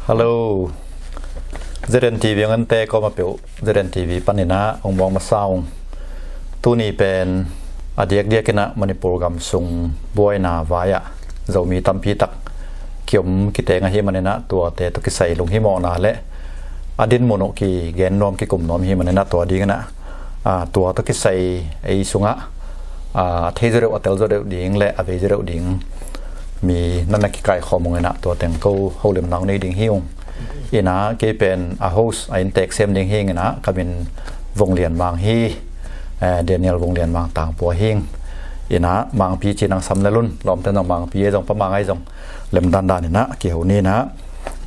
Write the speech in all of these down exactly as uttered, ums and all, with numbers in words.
Hello. Z N T V a ngaite kawm a peuh, Z N T V panin ah hong muak masa ung. Tuni pen a diakdiakin ah Manipur gam sung buaina vai-ah Zomi tampi tak kiom kiteng ahih manin ah tuate tawh kisai lunghimawhna le a dinmun uh kigen nuam kikum nuam ahih manin ah tua dingin ah, ah, tua tawh kisai ei sungah, ah, a thei zaw deuh, a tel zaw deuh ding le a vei zaw deuh ding mi na na kikaikhawm ung in ah tua teng ko holimna hong nei ding hi ung. In ah kei pen a host, a inntek sem ding hi ing in ah ka min Vung Lian Mang hi, eh, Daniel Vung Lian Mang Tangpua hi ing. In ah Mangpi ci-in hong sam lel un, lawmte zong Mangpi ei zong Pa Mang ei zong lem dandan in ah kiho ni in ah.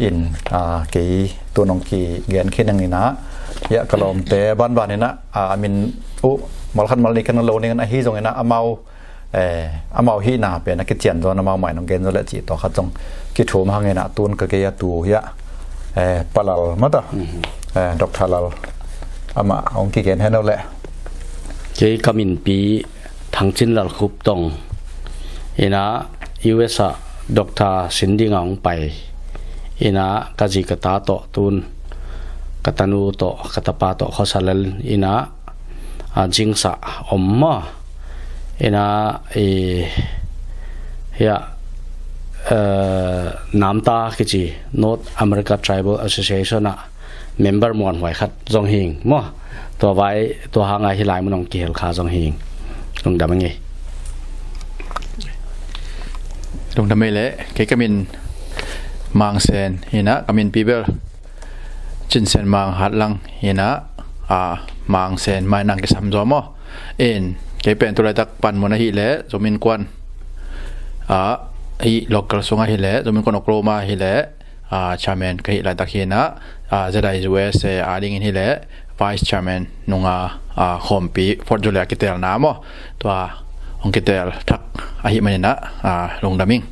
In, ah, kei tu-in hong kigen khin ing in ah, hiah ka lawmte banban in ah, ah, a min uh malkhat malnih khen lo ning in ah, ahi zongin ah amau, eh, amau hihna pen a kician zaw in amau mah in hong gen zaw leh cih tawh khat zong kithum hang in ah, tu-in ka gei a tu hiah, eh, Pa Lal mata, eh, Doctor Lal, amah hong kigen hen aw leh. Kei ka minpi Thang Cin Lal Khup Tong, in ah U S ah doctor sin dingin hong pai, in ah ka zi ka ta tawh tu-in ka tanu tawh ka tapa tawh khuasa lel in ah, a, Jinx ah om maw. In ah, i, hiah, eh, NAMTA kici, North America Tribal Association ah member muanhuai khat zong hi ing maw. Tua vai, tua hang a hih lai mun hong kihel kha zong hi ing. Lungdam ing ei. Lungdam ei leh, kei ka min Mang Sen hi in ah, ka minpi bel Cin Sen Mang Hat Lang hi in ah, a, Mang Sen mah in hong kisam zaw maw. In, kei pen tu laitak panmun ahih leh Zomi Innkuan, a, hih local sung ahih leh Zomi Innkuan Oklahoma ahih leh, a, chairman ka hih laitak hi in ah, a, Z I U S A a dingin hi leh vice chairman nung a, a, khawmpi Fourth July a kitelna maw, tua hong kitel thak ahih manin ah, a, lungdam ing.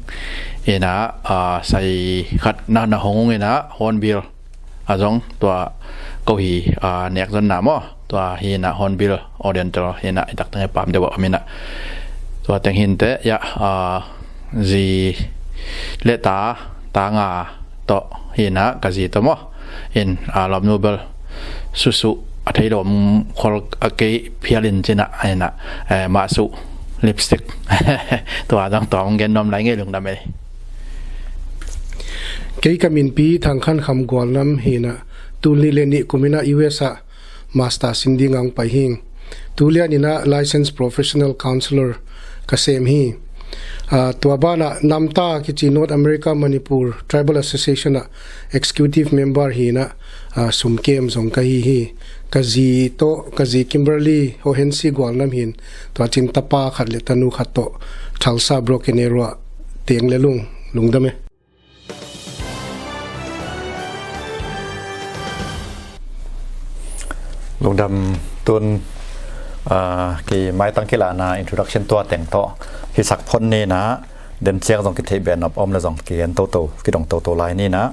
In ah, a, sai khat na na hong ung in ah, Hornbill a zong tua ko hi, a, nek zonna maw, tua hi in ah Hornbill Oriental hi in ah i tak teng i pam deuh a om in ah. Tua teng hi inteh, hiah, a, zi le ta, ta nga tawh hi in ah, ka zi tawh maw. In, a, lawmnu bel susu a thei lo om khol a, kei phial in ci in ah, hi in ah, eh, mah su lipstick. Tua zong tua hong gen nuam lai ing ei, lungdam ei. Kei ka minpi Thang Khan Kham Gual Nam hi in ah, tul nih le nih kum in ah U S ah master sin dingin hong pai hi ing. Tu lian in ah licensed professional counselor ka sem hi. Ah, tua banah NAMTA kici, North America Manipur Tribal Association ah executive member hi in ah, ah, sum kem zong ka hi hi. Ka zi tawh, ka zi Kimberly Hohensi Gual Nam hi in, tua cin tapa khat le tanu khat tawh Tulsa Broken Arrow ah teng lel ung. Lungdam ei. Lungdam. Tu-in, ah, ki maitang kilahna introduction tua teng tawh hisak phot ni in ah, den ciang zong kitheih beh nop om le zong kigen toto, kidong toto lai ni in ah.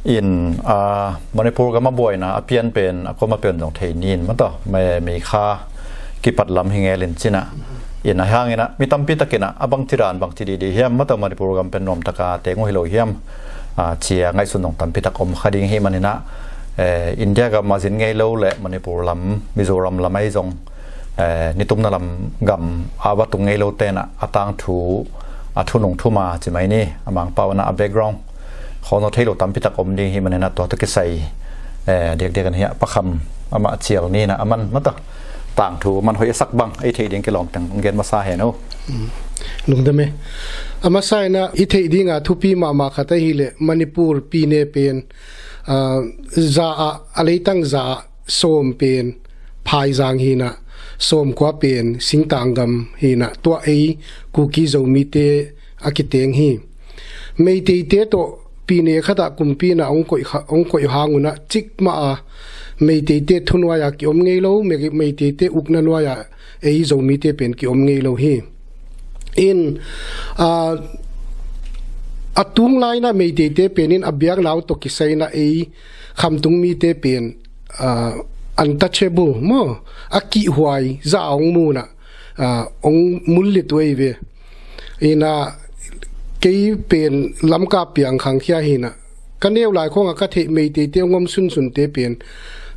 In, ah, Manipur gam a buaina a pian pen a kuamah peuh in zong thei ni in maw, tua May, May kha kipat lam hi ngel in ci in ah. In, ahi hangin ah mi tampi takin ah, a bangci dan, bangci didi hiam maw, tua Manipur gam pen nuamtaka teng uh hi lo hiam, a, ci-a ngaihsun zong tampi tak om kha ding ahih manin ah, eh, India gam a zin ngei lo le Manipur lam, Mizoram lam ahi zong, eh, nitumna lam gam a va tung ngei lote in ah a tangthu, a thunung thuma ci mai ni, a Mangpau in ah a background khawnzaw thei lo tampi tak om ding ahih manin ah tua tawh kisai, eh, diakdiakin hiah Pa Kham, amah cial ni in ah, aman maw, tua tangthu man hoih a sak bang ei theih ding kilawm teng hong gen masa hen aw. Mm. Lungdam ei. A masa in ah i theih ding a thupi mahmah khat ahih leh Manipur pine pen, ah, za ah, a leitang za ah sawm pen phaizang hi in ah, sawmkua pen singtang gam hi in ah, tua ei Kuki Zomite a kiteng hi. Meiteite tawh pine khat ah kumpi in ah hong koih kha, hong koih hang un ah cik mah a Meiteite thunuai ah kiom ngei lo, Mei-, Meiteite ukna nuai ah ei Zomite pen kiom ngei lo hi. In, ah, a tung lai in ah Meiteite pen in a biakna uh tawh kisai in ah ei khamtung mite pen, ah, untouchable maw, a kihhuai za a hong mu in ah, ah, hong mullit uh ei ve. In ah kei pen Lamka piang khangkhia hi in ah, ka neu lai khawngah ka theih Meiteite hong om sunsunte pen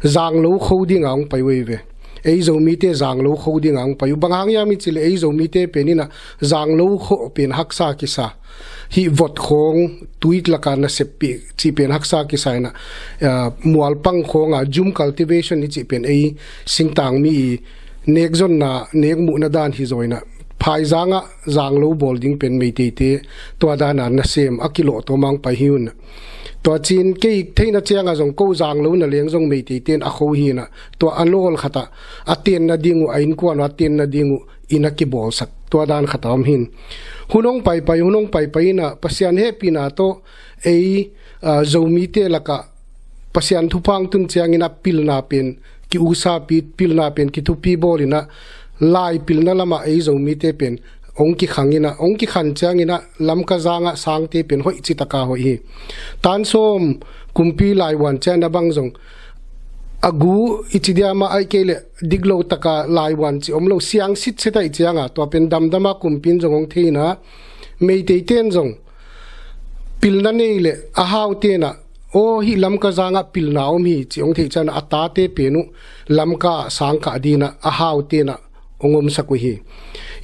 Zanglo kho dingah hong pai uh ei ve. Ei Zomite Zanglo kho dingah hong pai uh. Bang hang hiam i cih leh ei Zomite pen inah Zanglo kho pen haksa kisa. Hih vot khawng tui lakah naseppih cih pen haksa kisa inah, ah, mualpang khawngah jum cultivation i cih pen ei singtangmi i nekzonna nekmuhna dan hi zaw inah phaizangah Zanglo bawl ding pen Meiteite tua dana nasem a kilawh tawmang pai hi un. Tua cin kei theihna ciangah zong ko Zanglo na leng zong Meiteite in a kho hi inah tua a nawl khatah a tenna ding uh, a innkuan uh a tenna ding uh inn a kibawlsak tua dan khatah om hin. Hun hong paipai, hun hong paipai inah Pasian hehpihna tawh ei, ah, Zomite lakah Pasian thupha hong tun ciangin a pilna pen ki-usapi, pilna pen kithupi bawl inah lai pilna lamah ei Zomite pen hong kikhang inah, hong kikhan ciang inah Lamka zangah sangte pen hoih citaka hoih hi. Tan sawm kumpi laivuan ciang a bang zong a gu i ci diam ah, ahih kei leh diklo taka laivuan cih om lo, siang sitset ahih cianga tua pen damdama kumpi in zong hong thei inah Meiteite in zong pilna nei leh a haute inah aw hih Lamka zangah pilna om hi cih hong theih ciang a tate pen uh Lamka ah sangkah dingin a haute inah hong omsak uh hi.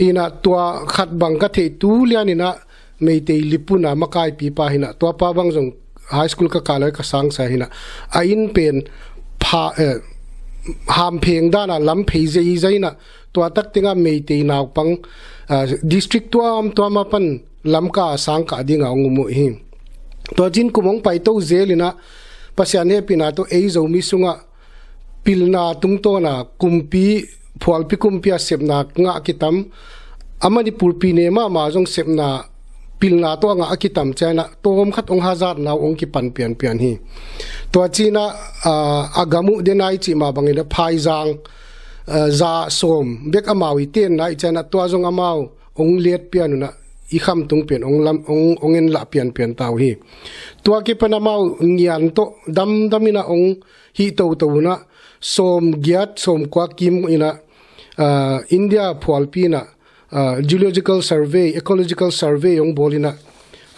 Inah tua khat bang ka theih tu lian inah Meitei lipuna makaipipa hi inah tuapa bang zong high school ka kah lai ka sangsa hi inah a inn pen pha, eh, hampheng dana lamphei zeizai inah tua tak tengah Meitei naupang, ah, district tuamtuam a pan Lamka ah sangkah dingah hong um uh hi. Tua cin kum hong paito zel inah Pasian hehpihna tawh ei Zomi sungah pilna tungtawna kumpi, phualpi kumpi a sepna ngah kitam, a Manipur pine mahmah zong sepna pilna tawh a ngah a kitam ciang inah tawm khat hong hazatna uh hong kipan pianpian hi. Tua cin ah, ah, a gam uh dena i cih mah bangin a phaizang, ah, za sawm bek amau i tenna i ciang inah tua zong amau hong let pian un ah i khamtung pen hong lam, hong, hong enlah pianpian ta uh hi. Tua kipan amau ngian tawh damdam inah hong hih toto un ah sawm giat sawm kua kim inah, ah, India phualpi inah, ah, geological survey, ecological survey hong bawl inah,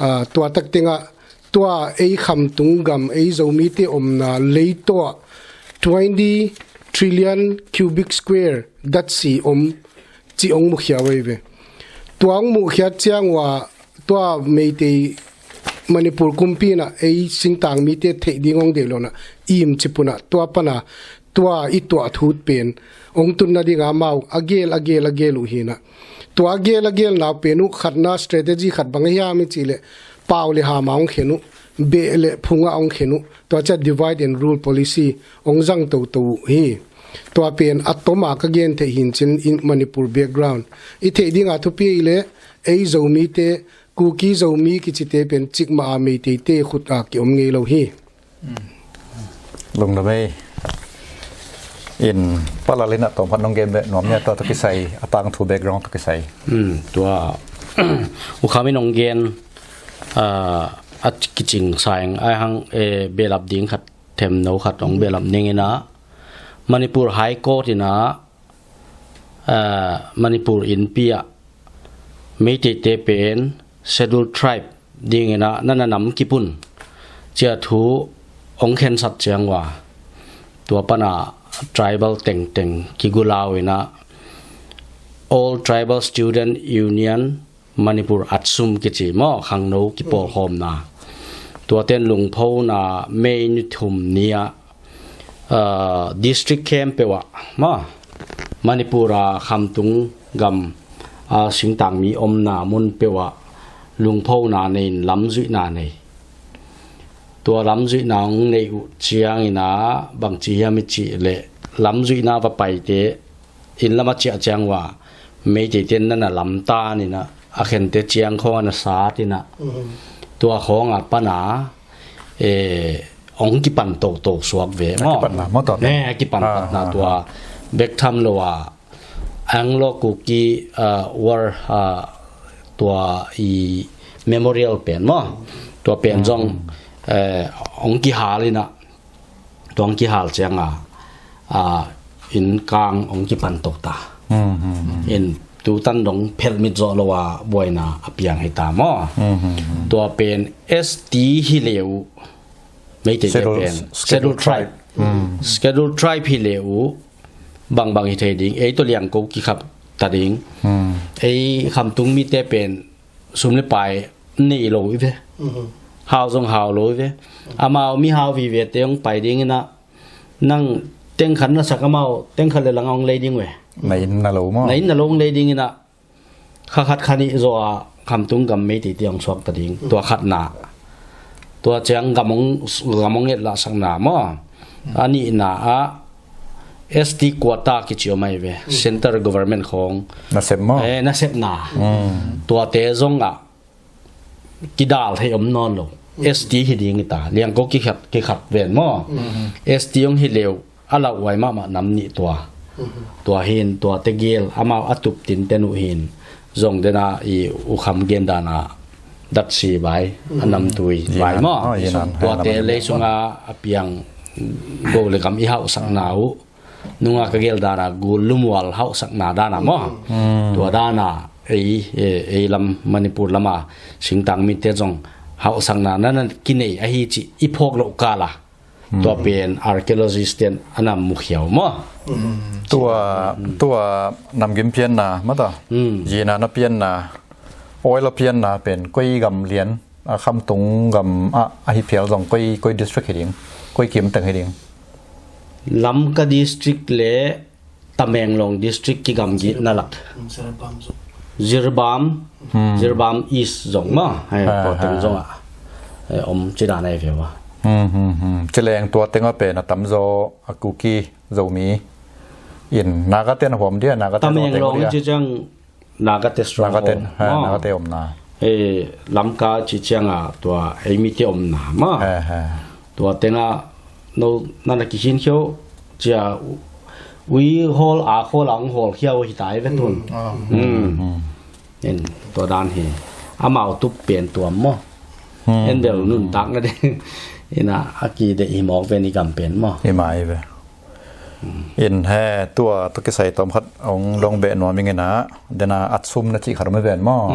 ah, tua tak tengah tua ei khamtung gam ei Zomite omna leitaw ah twenty trillion cubic square datsi om cih hong mukhia uh ei ve. Tua hong mukhia ciang uh ah tua Meitei Manipur kumpi inah ei singtang mite theih ding hong deih lo inah imcip un ah tua pana tua i tuah thut pen hong tunna dingah amau a gel a gel a gel uh hi inah tua a gel a gelna uh pen uh khatna strategy khat bang a hiam i cih leh pau le hama hong khen uh, beh le phungah hong khen uh, tua ciah divide and rule policy hong zang toto uh hi. Tua pen a toma ka gen theih hi in cin in Manipur background i theih dingah thupi ahih leh ei Zomite, Kuki Zomi kicite pen cikmah a Meiteite khut a kiom ngei lo hi. Lungdam ei. In palal inah tawm khat nong gen beh nuam nia tua tawh kisai a tangthu background tawh kisai. Hmm, tua U Kham in hong gen, ah, a kicing saing ai hang, eh, behlap ding khat themno khat hong behlap ning inah Manipur High Court inah, ah, Manipur innpi ah Meiteite pen Scheduled Tribe ding inah na na nam kip un cia thu hong khensat ciang uh ah tua pana tribal tengteng kigulau inah All Tribal Student Union Manipur, ATSUM kici maw, khangno kipawlkhawmna. Tuate in lungphona May ni thum ni ah, ah, district khempeuh ah maw, Manipur a khamtung gam a singtangmi omna mun peuh ah lungphona nei in lamzuihna nei. Tua lamzuihna hong neih uh ciang inah bangci hiam i cih leh lamzuihna va paite inn lam a ciah ciang uh ah Meiteite in na na lamtan inah a khente ciang khawng a na sat inah tua khawng a pana, eh, hong kipan toto suak ve maw. Kipanna maw tua pen? Ne, a kipan patna tua bek tham lo a Anglo Kuki, ah, War, ah, tua i memorial pen maw, tua pen zong, eh, hong kihal inah tua hong kihal cianga, ah, inn kang hong kipan to ta. In tutan dong phelh mit zawh lo a buaina a piang hi ta maw. Tua pen S T hi le uh, Meiteite pen Schedule Tribe. Schedule Tribe hi le uh bangbang hi thei ding, ei tawh liangko kikhap ta ding. Ei Khamtung mite pen sum le pai nei lo i ve. Hau zong hau lo i ve. Amau mi hau vive te hong pai ding inah, nang tengkhat na sak, amau tengkhat le lang hong lei ding ve. Na inn na lo maw? Na inn na lo hong lei ding inah, kha khat kha nih zaw a Khamtung gam Meiteite hong suak ta ding. Tua khatna. Tua ciang gam hong, gam hong etlahsakna maw? A nihna ah S T quota kici om ahi ve. Center government khawng nasep maw? Eh, nasepna. Tuate zong ah kidal thei om nawn lo. S T hi ding hi ta, liangko kikhat, kikhat ven maw? S T hong hi leu a lauhuai mahmah nam nih tua. Tua hin, tua tegel amau a tup tinten uh hin zong dena i ukham gen dana datsi vai, a namtui vai maw? Tuate lei sunga a piang go le gam i hauhsakna uh, nunga ka gel dana gul lumual hauhsakna dana maw? Tua dana ei, ei, ei lam Manipur lama singtang mite zong hauhsakna nana kinei ahi cih i phawk loh kala. Tua pen archaeologist ten a na mukhiau maw? Tua, tua namgim pianna mata, zina na pianna, oil a pianna pen koi gam lian, a Khamtung gam ah ahi phial zong koi, koi district hi ding, koi kim teng hi ding? Lamka district le Tamenglong district kigamgitna lak. Jiribam, Jiribam East zong maw? Hei, tua teng zong ah, eh, om ci dan ahi ve ua. Ci leng tua teng a pen a tamzaw a Kuki, Zomi in, Naga ten a huam dia, Naga ten a huam dia. Tamenglong ci ciang Nagate stronghold. Nagate, ha, maw? Nagate omna. Eh, Lamka ci cianga tua ei mite omna maw? Ha, ha. Tua tenga no nana kikhin khiau cia ui hawl a khawl a hong hawl khiau hi tai ve tun. En tua dan hi. Amau tup pen tuam maw? En bel nuntak na ding ina a kideih hi mawk ve ni gam pen maw? Hi mai ve. In he tua tua kisai tawm khat hong dong beh nuam ing ina, dena atsum na cih khat om hi ven maw?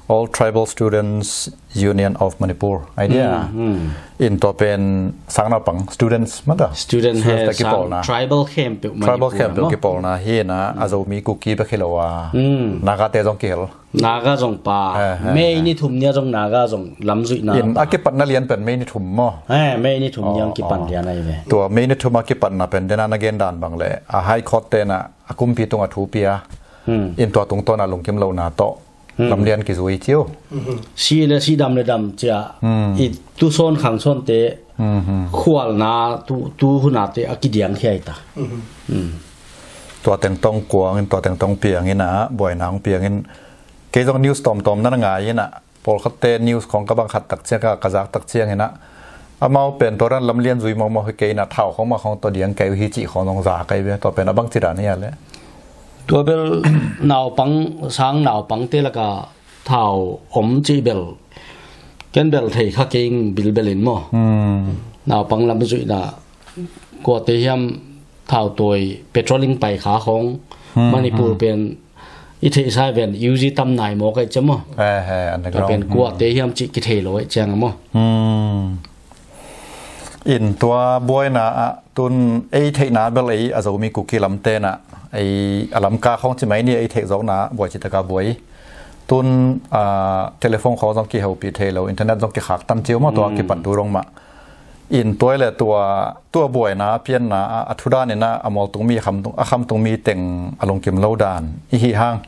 All Tribal Students Union of Manipur, idea. In tua pen sang naupang students mata. Student he sang tribal khempeuh Manipur, tribal khempeuh maw? Kipawlna hi ina, a Zomi Kuki bek hi lo a, Nagate zong kihel. Naga zong pa. He, he, May ni thum nia zong Naga zong lamzuihna in pa. A kipatna lian pen May ni thum maw? He, May ni thum nia kipan lian ahi ve. Tua May ni thum a kipatna pen dena na gen dan bang le a High Court tena a kumpi tunga thu pia. In tua tungtawna lungkim lona tawh lamlian kizui ciu. Si le si, dam le dam cia. I tusawn khangsawnte khualna tu, tu hunate a kidiang khiai ta. Tua tengtong kuangin, tua tengtong piangin a buaina hong piangin, kei zong news tawmtawm nan ngai ina, pawlkhatte news khawng ka bang khat tak ciang, ka, ka zak tak ciang ina, amau pen tua dan lamlian zui mawkmawk hi kei ina, thau khawng mah khawng tawh diang kei uh hi cih khawng zong za kei ve, tua pen a bang ci dan hi a le. Tua bel naupang, sang naupangte laka thau om cih bel ken bel thei kha kei ing bilbel in maw? Naupang lamzuihna kuate hiam thau tawi, petroling pai kha khawng, Manipur pen i theihsa ven, U G tam nai mawk ahi cia maw? He, he, underground. Tua pen kuate hiam cih kithei lo ahi ciang a maw? In tua buaina ah tun ei theihna bel ei a Zomi Kuki lamte na, ei a Lamka khawng ci mai ni, ei theih zawkna buai ci taka buai. Tun, ah, telephone khawng zong kihopih thei lo, internet zong kikhak tan ciu maw, tua kipan tu dong mah. In tua le tua, tua buaina a pianna a, a thu dan ina a mawltung mi, a Khamtung, a Khamtung mi teng a lungkim lo dan i hi hang.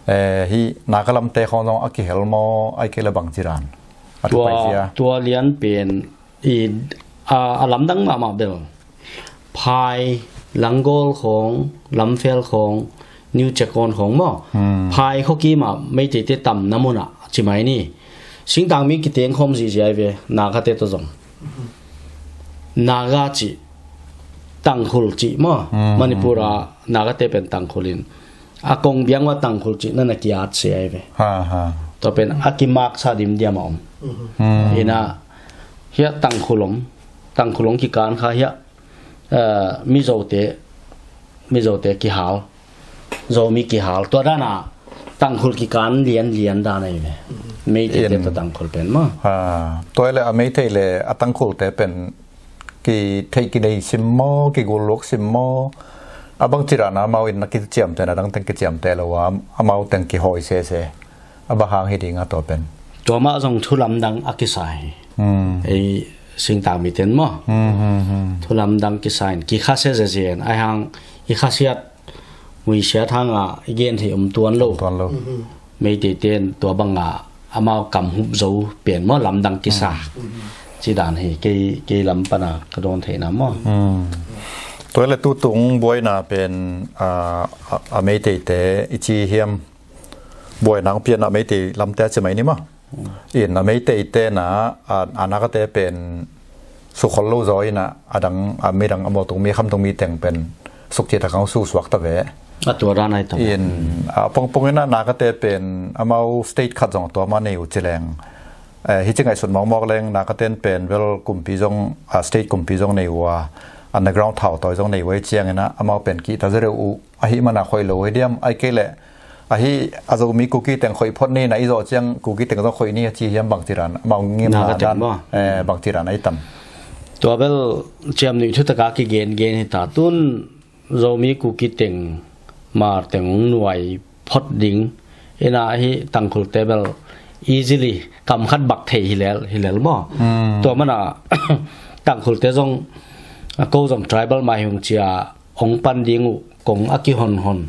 Eh, hi Naga lamte khawng zong a kihel maw, ai kei le bang ci dan? A thu pai cia. Tua lian pen i, a, a lamdang mahmah bel. Phai, Langol khawng, Lamfel khawng, New Chekon khawng maw? Phai khuakimah Meiteite tamna munah ci mai ni. Singtang mi kiteng khawm zihziah hi ve, Nagate tawh zong. Naga cih, Tangkhul cih maw? Manipur a Nagate pen Tangkhul in. A kong biang ua Tangkhul cih nana kiat se ahi ve. Ha, ha. Tua pen a kimaksa dimdiam a om. Ina hiah Tangkhul om, Tangkhul hong kikan kha hiah, eh, Mizote, Mizote kihal, Zomi kihal. Tua dana Tangkhul kikan lianlian dan ahi ve. Meiteite In. tawh Tangkhul pen maw? Ha, tua le a Meitei le a Tangkhulte pen kitheih kinei sim maw, kigulluak sim maw, a bangci dan a amau in na kiciamteh, na dang teng kiciamteh lo a, amau teng kihawi sese. A bang hang hi ding a tua pen? Tua mah zong thu lamdang a kisa hi. Hmm. Ei singtang mite in maw? Hmm, hmm, hmm. Thu lamdang kisa in, kikhasia zezen. Ai hang i khasiat, muisiat hang a i gen theih om tuan lo. Tuan lo. Meiteite in tua bang a amau kam hup zo pen maw, lamdang kisa. Hmm. Ci dan hi, kei, kei lam pan a ka dawn theihna maw? Hmm. Tua le tutung buaina pen, a, a, a Meiteite i ci hiam? Buaina hong pianna Meitei lamte a ci mai ni maw? In a Meiteite na, a, a nakate pen sukhol lo zaw in a, a dang, a midang a mawltung mi, khamtung mi teng pen sukcih tak hong susuak ta ve. A tua dan ai ta ve. In a pongpong in a nakate pen amau state khat zong a tua mah nei uh ci leng. Eh, hi ci ngaihsut mawkmawk leng nakate in pen vel kumpi zong, a state kumpi zong nei uh a, underground thau tawi zong nei uh a, hi ciangin a amau pen kihta zereu uh. Ahih mana khoih lo hi diam, ahih kei leh, ahi a Zomi Kuki teng khoih phot ni, na i zawh ciang Kuki teng zong khoih ni a ci hiam, bangci dan, amau ngimna dan, eh, bangci dan ahi tam? Tua bel ciamnuih thutaka kigengen hi ta, tun Zomi Kuki teng, Hmar teng hong nuai phot ding, ina ahi Tangkhulte bel easily kam khat bak thei hi lel, hi lel maw? Hmm. Tua mana Tangkhulte zong, a ko zong tribal mah hi ung cia, hong pan ding uh kong a kihonhon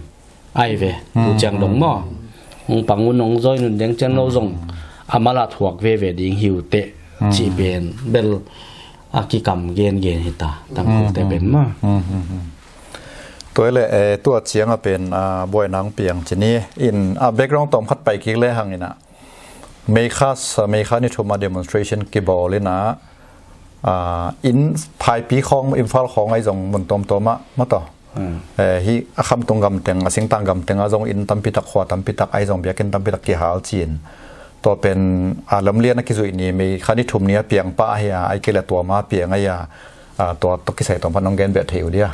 ai ve, tu ciang dong maw? Hong pang un, hong zoi nun deng ciang lo zong a mala thuak veve ding hi uh teh, cih pen bel a kikam gengen hi ta, Tangkhulte pen maw? Tua le, eh, tua ciang a pen, ah, buaina hong piang ci ni. In, ah, background tawm khat pai kik le hang in a, May kha, May kha ni thum a demonstration kibawl in a, ah, in Phaipi khawng, Imphal khawng ahi zong mun tawmtawm ah, maw taw. Hmm. Eh, hi a khamtung gam teng, a singtang gam teng ah zong in tampi tak, khua tampi tak ahi zong biakinn tampi tak kihal ci-in. Tua pen, ah, lamlian a kizuih ni, May kha ni thum ni a piang pah ahi a, ahih kei leh tua ma piang ahi a, ah, tua tawh kisai tawm pan hong gen beh thei uh dia.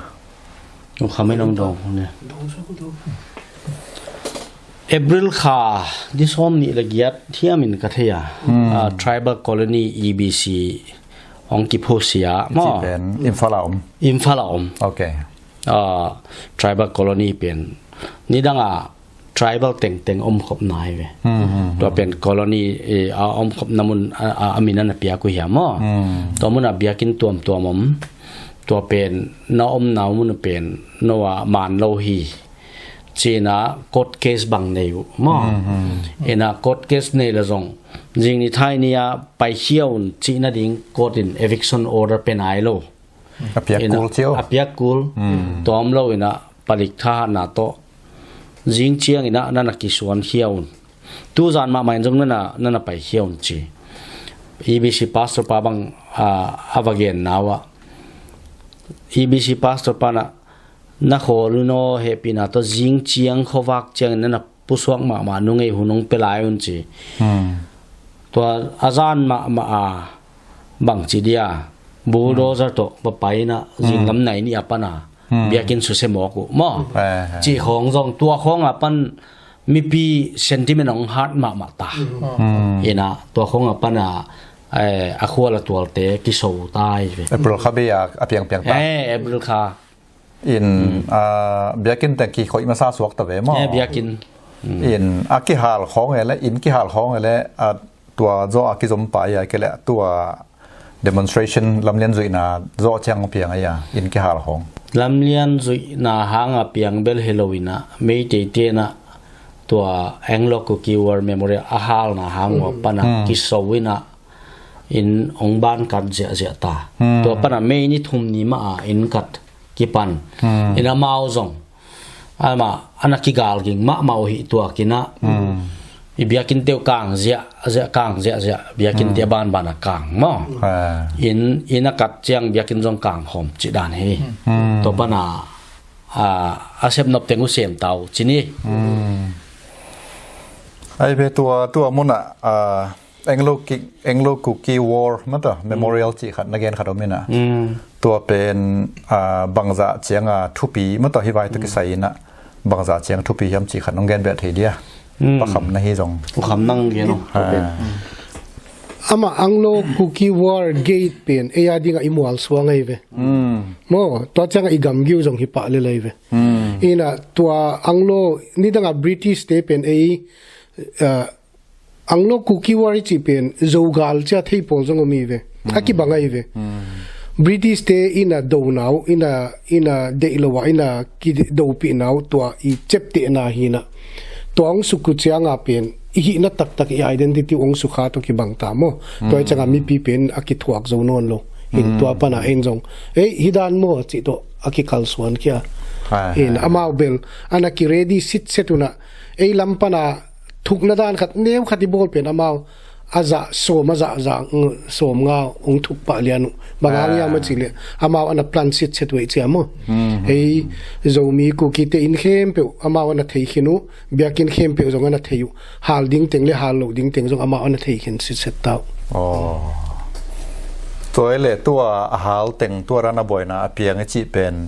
April kha ni sawm nih le giat thiam in ka thei a. Hmm. Ah, tribal colony E B C hong kiphusia maw? Ci pen Imphal a om. Imphal a om. Ok. Ah, tribal colony pen nidang a tribal tengteng omkhopna hi ve. Hmm, hmm, hmm. Tua pen colony, eh, a omkhopna mun a, a, a min a na piak uh hiam maw? Hmm. Tua mun a biakinn tuamtuam om. Tua pen na omna mun pen no a man lo hi. Ci-in a court case bang nei uh maw? Hmm, hmm. Ina court case nei le zong zing ni thai ni a paikhia un cih nading court in eviction order pe nai lo. A piak kul cio. A piak kul. Hmm. Tawm lo in a palik thahatna tawh zing ciang in a na na kisuan khia un. Tuzan mahmah in zong na na, na na paikhia un ci. E B C pastor pa bang, ah, a va genna uh ah, E B C pastor pa na, na khawl un aw, hehpihna tawh zing ciang khuavak ciang in na na pusuak mahmah nung ei, hun hong pia lai un ci. Hmm. Tua a zan mahmah a bangci dia, bulldozer tawh va pai in a, hmm, zinglam nai nih a pan a, hmm, biakinn susia mawk uh maw? Eh, eh. Cih khawng zong tua khawng a pan mipi sentiment hong hat mahmah ta. Hmm. Ina tua khawng a pan a, eh, a khual a tualte kiso ta hi ve. April kha bei a, a piangpiang ta. Eh, April kha. In, ah, biakinn teng kikhoih masa suak ta ve maw? Eh, biakinn. Mm. In, a kihal khawng e le, in kihal khawng e le, ah, tua zaw a kizom pai a, kei le tua demonstration lamlian zuihna zaw ciang piang a, in kihal khawng. Lamlian zuihna hang a piang bel hi lo in a, Meiteite in a tua Anglo Kuki War Memorial a halna hang uh a pan a kiso in a, in hong ban kat ziahziah ta. Hmm. Tua pan a May ni thum ni mah a in kat kipan. Hmm. In amau zong, amah a na kigal ging mahmah uh hi tuak in a. Hmm. I biakinn teuh kang ziah, ziah kang ziahziah, biakinn teuh banban a kang maw? Ah. In, in a kat ciang biakinn zong kang khawm cih dan hi. Hmm. Tua pan a, a, a sep nop teng uh sem ta uh ci ni. Hmm. Ai ve tua, tua mun a, a, Anglo Ki-, Anglo Kuki War, mata, Memorial cih khat, na gen khat om in a. Mm. Tua pen, ah, bangzah ciang a thupi, mata, hi vai tawh kisai in a, bangzah ciang thupi hiam cih khat, nong gen beh thei dia. Hmm. Pa Kham na hi zong. U Kham nang gen o. Ha. Amah Anglo Kuki War Gate pen ei a dingah i mualsuang ahi ve. Hmm. Maw, tua ciangah i gamgi uh zong hi pah lel ahi ve. Hmm. Inah tua Anglo, nidangah British te pen ei, ah, Anglo Kuki War i cih pen Zogal cia thei pawl zong om hi ve. A kibang ahi ve. Hmm. British te inah dona uh, inah, inah deih lo ah, inah kidopihna uh tua i ciaptehna hi inah. Tua hong suk uh ciangah pen i hihna taktak, i identity uh hong sukha tawh kibang ta maw. Tua hi ciangah mipi pen a kithuak zo nawn lo. In tua panah en zong, ei, hi dan maw cih tawh a kikalsuan khia. Hai, in hai. Amau bel a na ki-ready sitset uh nah, ei lam panah thukna dan khat, neu khat i bawl pen amau a zah sawm, a zah zah, mm, sawmnga hong thuk pah lian uh. Bang hang hiam a cih leh amau a na plan sitset uh ei cia maw. Hmm. Ei Zomi Kuki te inn khempeuh amau a na thei khin uh, biakinn khempeuh zong a na thei uh. Hal ding teng le hal loh ding teng zong amau a na thei khin sitset ta uh. Aw. Tua hi leh tua a hal teng, tua dan a buaina a piang i cih pen,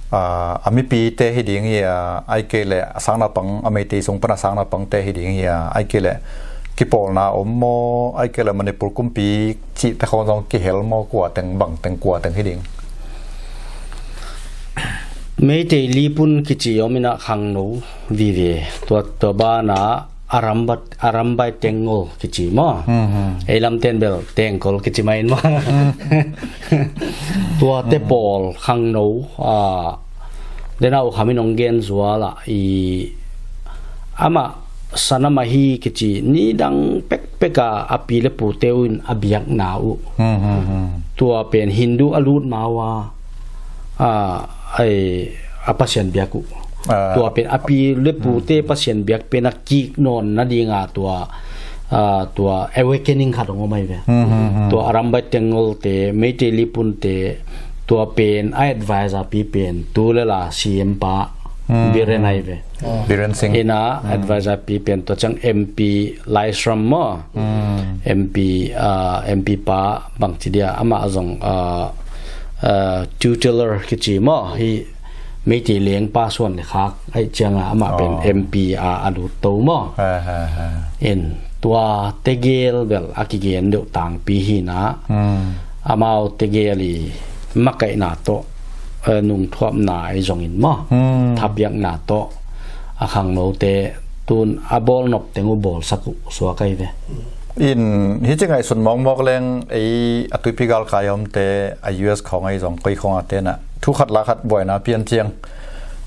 a, a mipite hi ding hi a, ahih kei leh a sang naupang, a Meitei sung pan a sang naupangte hi ding hi a, ahih kei leh kipawlna om maw, ahih kei leh Manipur kumpi cihte khawng zong kihel maw, kua teng, bang teng, kua teng hi ding? Meitei lipun kici om inah khangno vive. Tua, tua banah Arambat, Arambai Tengol kici maw. Hmm, hmm. Ei lamten bel Tengkol kici mah in maw. Hmm. Tuate pawl khangno, a, denau khamin hong gen zual ah i amah sanam ahi kici, nidang pekpek a, a pi le pute uh in a biakna uh. Hmm, hmm, hmm. Tua pen Hindu a lut ma uh a, a, ai, a Pasian biak uh. Ah. Tua pen a pi le pute Pasian biak pen a kik nawn nadinga tua, a, tua awakening khat hong om ahi ve. Hmm, hmm, hmm. Tua Arambai Tengol te, Meitei lipun te, tua pen a advisor pi pen tu le la C M pa, hmm, Biren ahi ve. Biren Singh. Ina, hmm, advisor pi pen tua ciang M P Laishram maw. Hmm. M P, ah, M P pa bangci dia, amah zong, ah, ah, tutelar kici maw. Hi Meitei lengpa suan le khak ahih cianga amah pen, oh, M P a, a lut to maw. Ha, ha, ha. In tua tegel bel a kigen deuh tangpi hi ina. Hmm. Amau tegel i makaihna tawh, eh, nungthuapna i zongin maw. Hmm. Thapiakna tawh a khangnote tun a bawlnop teng uh bawlsak uh suak ahi ve. In hi ci ngaihsun mawkmawk leng ei a tuipi galkai a omte a U S khawng ahi zong koi khawng a tenah thu khat la khat buaina pian ciang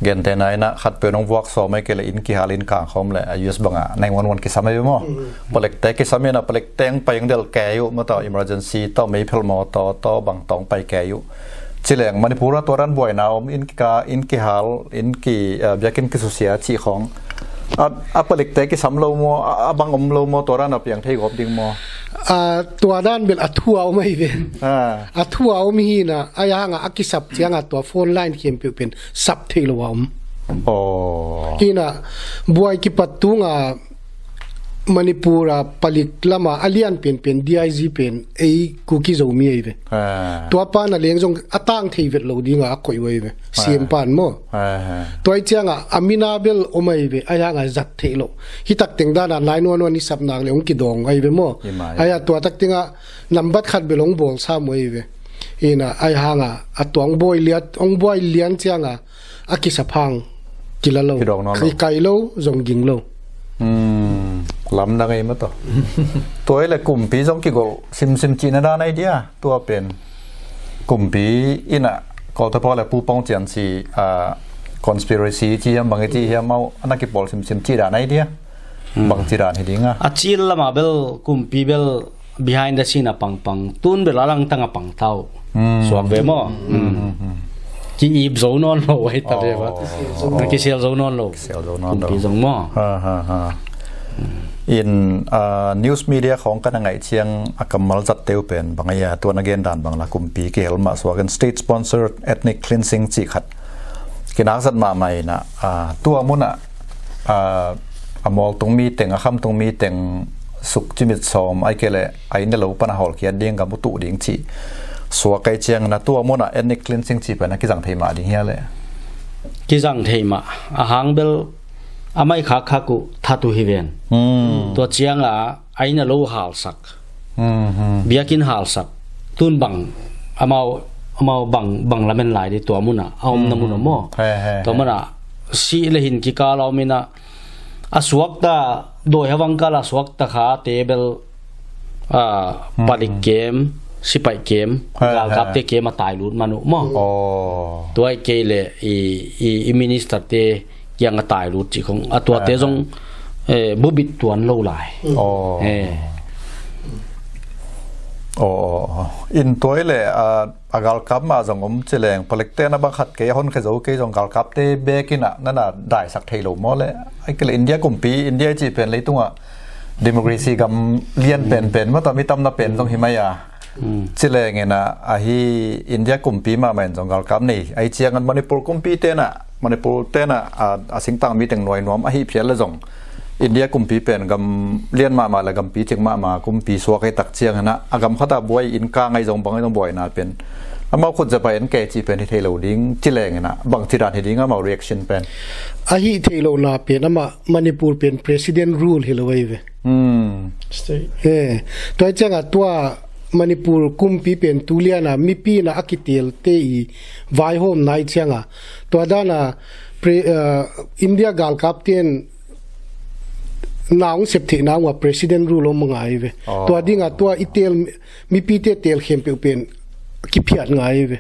gentehna inah khatpeuh in hong vuak sawm ahih kei leh inn kihal inn kang khawm leh a U S bangah nine one one kisam ahi ve maw. Mm. Palekte kisam inah palekte hong pai hong delh kei uh, mataw emergency tawh meiphel mawtaw tawh bang tawh hong pai kei uh. Ci leng Manipur ah tua dan buaina om, inn kika, inn kihal, inn ki, eh, biakinn kisusia cih khawng a, a palekte kisam lo maw, a, a bang om lo maw, tua dan a piang thei gawp ding maw? Ah, tua dan bel a thu a om ahi ve. Ah. A thu a om hi ina, ahi hanga a kisap cianga tua phone line khempeuh pen sap thei lo a om. Oh. Ina, buai kipat tunga Manipur a palik lama a lian penpen D I G pen ei Kuki Zomi ahi ve. Ah. Tua pa na leng zong a tang thei vet lo dinga a koih uh ahi ve. Ah. C M pan maw. Ah, ah. Tua hi cianga a mina bel om ahi ve, ahi hanga zat theih loh. Hi tak teng dana nine one one i sap nak le hong kidawng ahi ve maw. Hi mai. Ahi a tua tak tenga nambat khat bel hong bawlsa mu ahi ve. Ina ahi hanga a tua hong buai lian, hong buai lian cianga a kisap hang kila lo. Kidawng nawn lo. Kikai lo, zong ging lo. Hmm, lamdang ei maw tawh. Tua hi le kumpi zong kigolh simsim cihna dan ahi dia, tua pen. Kumpi inah kawltepaw le pupawng cian ci, ah, conspiracy ci hiam, bang i ci hiam, amau a na kipawl simsim cih dan ahi dia. Hmm. Bang ci dan hi dinga. A cil lama bel kumpi bel behind the scene a pangpang, tun bel a langtang a pangtau. Hmm. Suak ve maw? Hmm. Hmm, hmm, hmm. Ki-ip zo nawn lo ahi ta ve va. Oh. Na kisel zo nawn lo. Kisel zo nawn lo. Kumpi zong maw? Ha, ha, ha. In, ah, news media khawng ka na ngaih ciang a kammal zatte uh pen bang ahi a, tua na gen dan bang la kumpi kihel mah suak in state sponsored ethnic cleansing cih khat. Kinakzat mahmah inah, ah, tua munah, ah, a mual tung mi teng, a kham tung mi teng suk cimit sawm, ahih kei leh a inn le lo pan a hawlkhiat ding, gam uh tuh ding cih suak ahi ciangin a tua munah ethnic cleansing cih pen a kizang thei mah ding hia le? Kizang thei mah. A hang bel a mai khakkhak uh that uh hi ven. Tua cianga a inn a lo halsak, biakinn halsak, tun bang, amau, amau bang, bang lamen lai di tua munah a omna munah maw. Tua munah sih le hin kikal a om inah, a suakta, dawi havang kal a suakta kha te bel, palik kem, sipaih kem, galkapte kem a tailut man uh maw. Tua ih kei le i, i, i ministerte kiang a tailut cih khong a tuate zong bubit tuan lo lai. Aw, aw, aw. In tua ih le a galkap mah zong om cileng, palikte na bang khat kei a honkhia zo kei zong galkapte bekin ah nana daisak thei lo maw le? Ai kei le India kumpi, India i cih pen leitungah democracy gam lian penpen mata mi tamna pen zong hi mai a. Cileng inah ahi India kumpi mahmah in zong galkap nei. Ahi ciangan Manipur kumpi tenah, Manipur tenah a, a singtang miteng nuai nuam ahi phial le zong India kumpi pen gam lian mahmah le gampi cing mahmah kumpi suak ahi tak cianganah a gam khatah buai in ka ngai zong bang ahi zong buaina pen amau khut zepah en kei cih pen hi thei lo ding cileng inah bang cidan hi ding amau reaction pen? Ahi thei lo na pen amah Manipur pen president rule hi lo ahi ve. Tua hi cianga tua Manipur kumpi pen tuliana mipi na a kitelte i vaihawmna i cianga tua dana India galkapten na hong sep theihna hong a president rule om a ngai ve. Tua dinga tua i tel mipite tel khempeuh pen kiphiat ngai ve.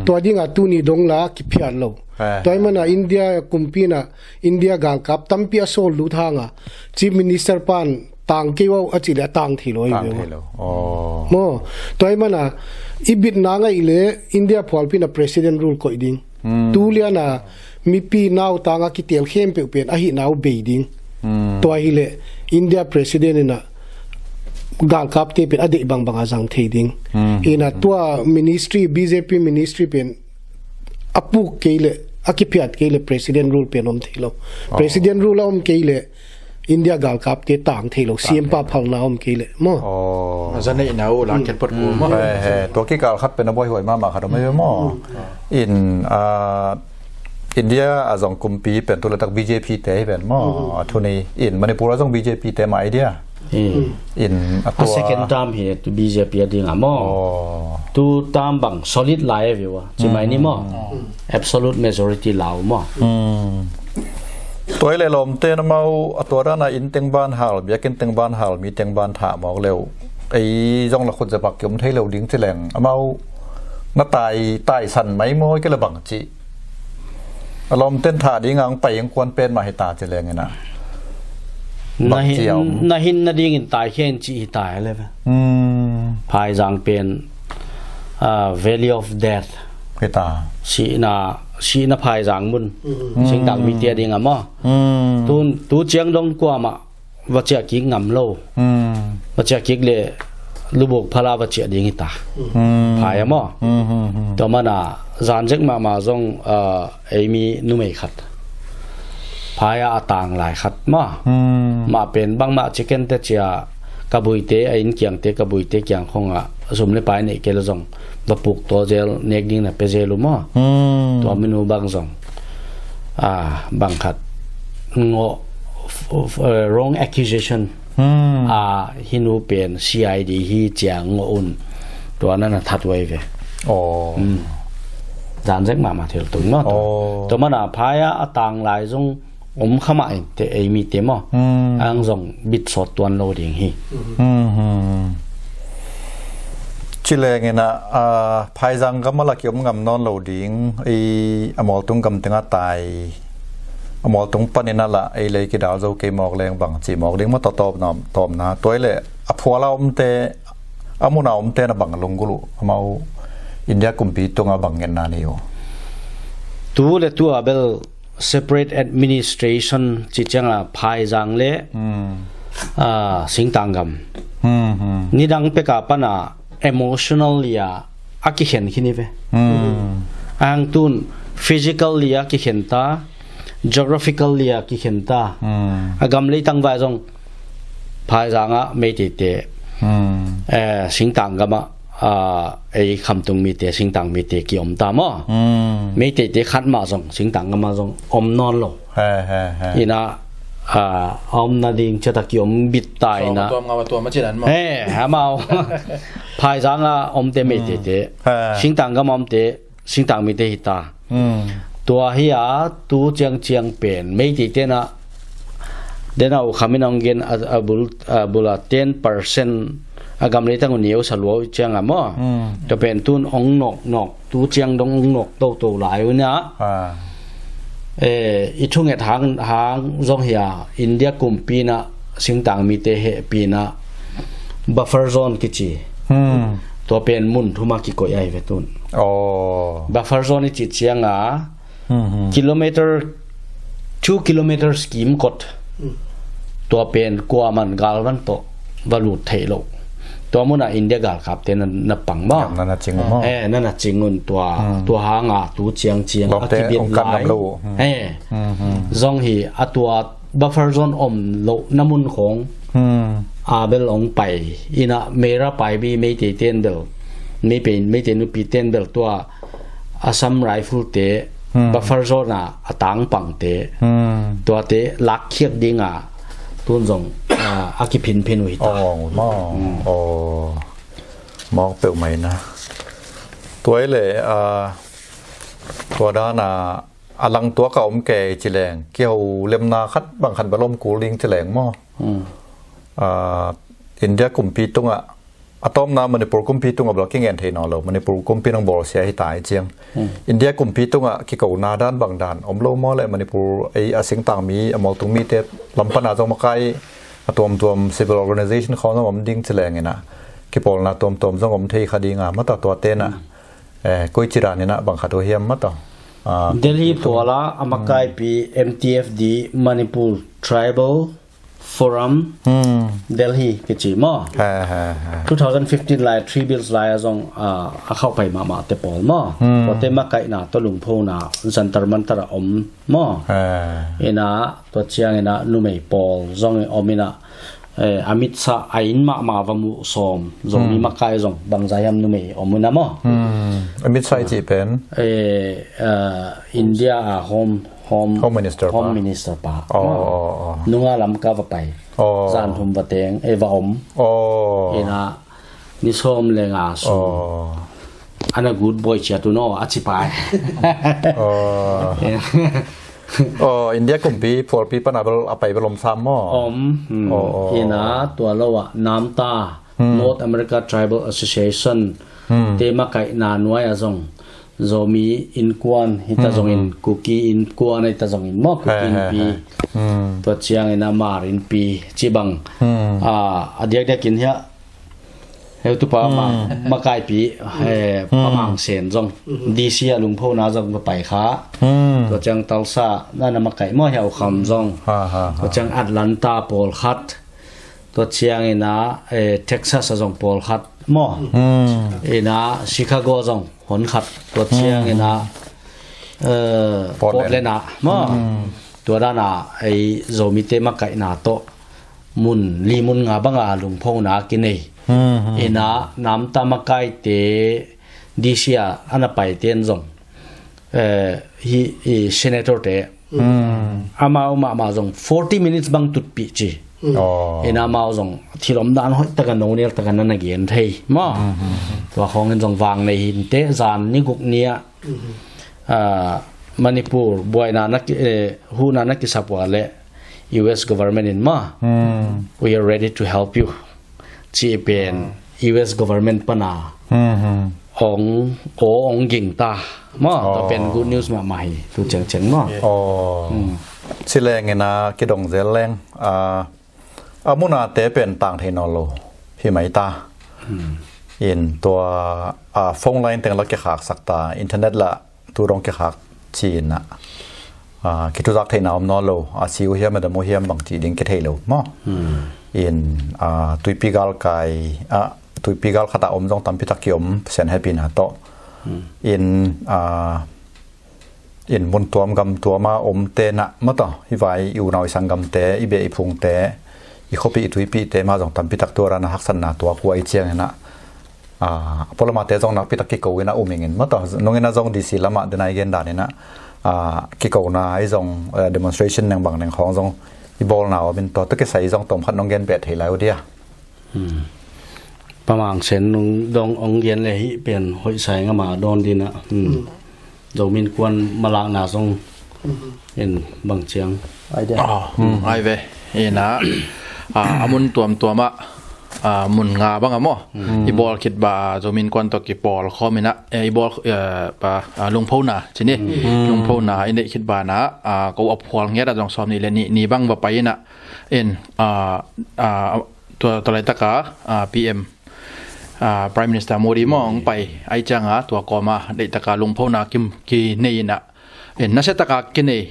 Tua dinga tuni dongla kiphiat lo. Tua i mana India kumpina India galkap tampi a sawl lut hanga Chief Minister pan tang kei uh a cih le a tang thei lo ahi ve. Maw, tua i mana i bitna ngaih le India phualpina president rule koih ding. Tuliana mipi nautanga kitel khempeuh pen ahihna uh bei ding. Tua hileh India president inah galkapte pen a deih bangbanga zang thei ding. Inah tua ministry, B J P ministry pen a puk kei leh, a kiphiat kei leh president rule pen om thei lo. President rule a om kei leh India galkapte tang thei lo, siampa phalna om kei leh maw. A za neihna uh la khet phot kul maw. Tua kikal khat pen a buaihuai mahmah khat om ei ve maw. In India a zong kumpi pen tu le tak B J P te hi pen maw. A thu nei in Manipur a zong B J P te mah India. In a tua second term hi tu B J P a dinga maw. Tu term bang solid lai a viu a cimai ni maw. Absolute majority lau maw. Tua i le lawmte na mau a tua dana inn teng ban hal, biakinn teng ban hal, mi teng ban thah mawk leu ei zong la khut zepak kiom thei lo ding cileng amau na tai, taisan mai maw i ke la bang cih. A lawmten thah dinga ang pai ang kuan pen mah hi ta cileng inah. Na hin, na hin na dingin tai khen cih hi ta le ve. Phaizang pen Valley of Death hi ta. Sihna, sihna phaizang mun. Singtang mite a dinga maw. Tun tu ciang dong kuamah va ciah kik ngam lo. Va ciah kik le lubuk phala va ciah ding hi ta. Phai a maw. Tua mana zanzek mahmah zong ei mi numei khat phai a a tang lai khat maw. Mah pen bangmah ciken te cia ka buite a inn kiangte ka buite kiang khongah a sum le pai neih kei lo zong va puk tawl zel nek ding na pe zel uh maw. Tua minu bang zong bang khat ngawh, wrong accusation a hinu pen C I D hi cia ngawh un tua na na that uh ei ve. Zanzek mahmah thil tung maw. Tua mana phai a a tang lai zong om kha mah in te ei mite maw. Ang zong bit sawt tuan lo ding hi. Cileng inah phaizang gam a la kiom ngam nawn lo ding ei a mualtung gam tengah tai a mualtung panin a la ei lei kidal zo kei mawk leng bang cih mawk ding maw. Tawtawpna tawpna tua i le a phual a omte a mun a omte na bang lunggulh uh amau India kumpi tunga bang ngenna nei uh. Tu le tu a bel separate administration ci cianga phaizang le singtang gam nidang peka pana emotional lia a kikhen khin hi ve. Ang tun physical lia kikhen ta, geographical lia kikhen ta. A gam leitang vai zong phaizanga meiteite singtang gama a, ei Khamtung mite, singtang mite kiom ta maw. Meiteite khat mah zong singtang gam ah zong om nawn lo. Ina, a, a omna ding ciat a kiom bit ta ina. He, amau phaizang a omte, Meiteite, singtang gam a omte, singtang mite hi ta. Tua hi a, tu ciangciang pen Meiteite na, den a U Kham in hong gen a, a bul, a bul a ten percent a gam leitang uh neu sa lua uh ciang a maw. Tua pen tun hong nawknawk, tu ciang dong hong nawk toto lai uh ina. Eh, i thunget hang, hang zong hi a, India kumpi na singtang mite hehpihna buffer zone kici. Tua pen mun thum a kikoih ahi ve tun. Buffer zone i cih ciang a, kilometer, two kilometers kim kot. Tua pen kuaman galvan tawh va lut theih loh. Tua mun ah India galkapte na, na pang maw. Ngam na na cing uh maw. Eh, na na cing un tua, tua hang a tu ciangciang a kibit lai. He. Zong hi a, tua buffer zone om loh na mun khong a bel hong pai ina, Meira Paibi Meiteite in bel, Meitei, Meitei nupi ten bel tua Assam Rifle te, buffer zone a a tangpangte, tuate lakkhiat ding a tun zong, a, a kiphinphin uh hi ta. Aw, maw. Aw, mawk peuhmah ina. Tua hi leh, a, tua dan a, a langtuak a om kei ci leng, kiho lemna khat bang khat bel om kul ding ci leng maw. A, India kumpi tungah, a tawpna Manipur kumpi tungah bel kingen thei nawn lo, Manipur kumpi nong bawlsia hi ta hi ciang. India kumpi tungah kikona dan bang dan om lo maw leh, Manipur ei a singtang mi, a mualtung mite lam pana zong makai a tuamtuam civil organization khawng zong om ding ci leng ina, kipawlna tuamtuam zong om thei kha ding a, mata tuate na, eh, koici dan ina bang khat uh hiam mata. Ah, Delhi pawl a a makaipi M T F D, Manipur Tribal Forum, Delhi kici maw. Two thousand fifteen lai, Three Bills lai a zong, ah, a khauh pai mahmah te pawl maw. Tuate makaihna tawh lungphona Jantar Mantar a om maw. Ina, tua ciang ina numei pawl zong om ina, eh, Amit Shah a inn mahmah va muh sawm, Zomi makai zong bangzah hiam numei om ina maw. Amit Shah i cih pen? Eh, ah, India a home Home, Home Minister pa. Home Minister pa. Aw, aw, aw. Nunga lam ka va pai. Aw. Zan thum va teng, eh, va om. Aw. Ina, ni sawm le nga sung. Aw. Ana good boy cia tu no, a ci pai. Aw. Aw, India kumpi, phualpi pana bel a pai bel om sam maw? Om. Hmm. Aw, aw. Ina, tua lo a, NAMTA, North America Tribal Association, te makaihna nuai a zong. Zomi innkuan hita zongin, Kuki innkuan hita zongin maw, Kuki innpi. Tua ciangin a Hmar innpi cibang. A, a diakdiakin hiah heutupa ma, makaipi, eh, Pa Mang Sen zong D C a lungphona zong ka pai kha. Tua ciang Tulsa na na makaih maw, hiah U Kham zong. Tua ciang Atlanta pawlkhat. Tua ciangin a, eh, Texas a zong pawlkhat maw. Ina Chicago zong honkhat. Tua ciangin a, eh, Portland. Portland ah maw. Tua dan a ei Zomite makaihna tawh mun li mun nga banga lungphona kinei. Ina NAMTA makaite D C a ana paite in zong, eh, hi, hi senator te, amau mahmah zong forty minutes bang tutpih ci. Aw. Ina amau zong thil omdan hoih taka, nonel taka na na gen thei maw. Tua khawngin zong vang nei hinte, zan ni guk ni ah, ah, Manipur buaina na ki, eh, huhna na kisap ua le U S government in maw, "We are ready to help you," ci pen U S government pana ong, o ong ging ta maw. Tua pen good news mahmah hi, tu ciangciang maw. Aw. Ci leng ina kidong zel leng, a, a muna te pen tang thei nawn lo hi mai ta. In tua, a, phone line teng la kikhaksak ta, internet la tu dong kikhak cina, a, kituzak theihna om nawn lo, a si uh hiam, a dam uh hiam bang cih ding kithei lo maw. In, a, tuipi galkai, a, tuipi gal khatah om zong tampitak kiom, Pasian hehpihna tawh. In, a, in mun tuam gam tuama omte na maw taw, hi vai i unau i sanggamte, i beh i phungte, i khuapih i tuipihte mah zong tampitak tua dana haksatna tuak uh a i ciangin a, A, a pualamate zong nakpi tak kiko in a um ingin maw, tua nungin a zong D C lamah dena i gen dan in a, a, kikona i zong, eh, demonstration neng bang neng khawng zong i bawlna om in, tua tawh kisai zong tawmkhat nong gen beh thei lai uh dia. Hmm. Pa Mang Sen nung dong ong gen le hih pen hoih sa ing a, ma dawn ding a. Hmm. Zomi Innkuan malakna zong in bang ciang. Ai dia. Oh, hmm, ai ve. Ina, a, a mun tuamtuam ah, a, mun nga bang a maw. Hmm. I bawl khit ba, Zomi Innkuan tawh kipawl khawm ina, eh, i bawl, eh, pa, a, lungphona ci ni. Hmm. Lungphona i neih khit ba na, a, ko a phual ngiat a zong sawm nih le nih ni bang va pai ina. In, a, a, tua, tua laitaka, a, P M, a, Prime Minister Modi maw hong pai, ai cianga tua kawma deihtaka lungphona kim, kinei ina, in, nasiataka kinei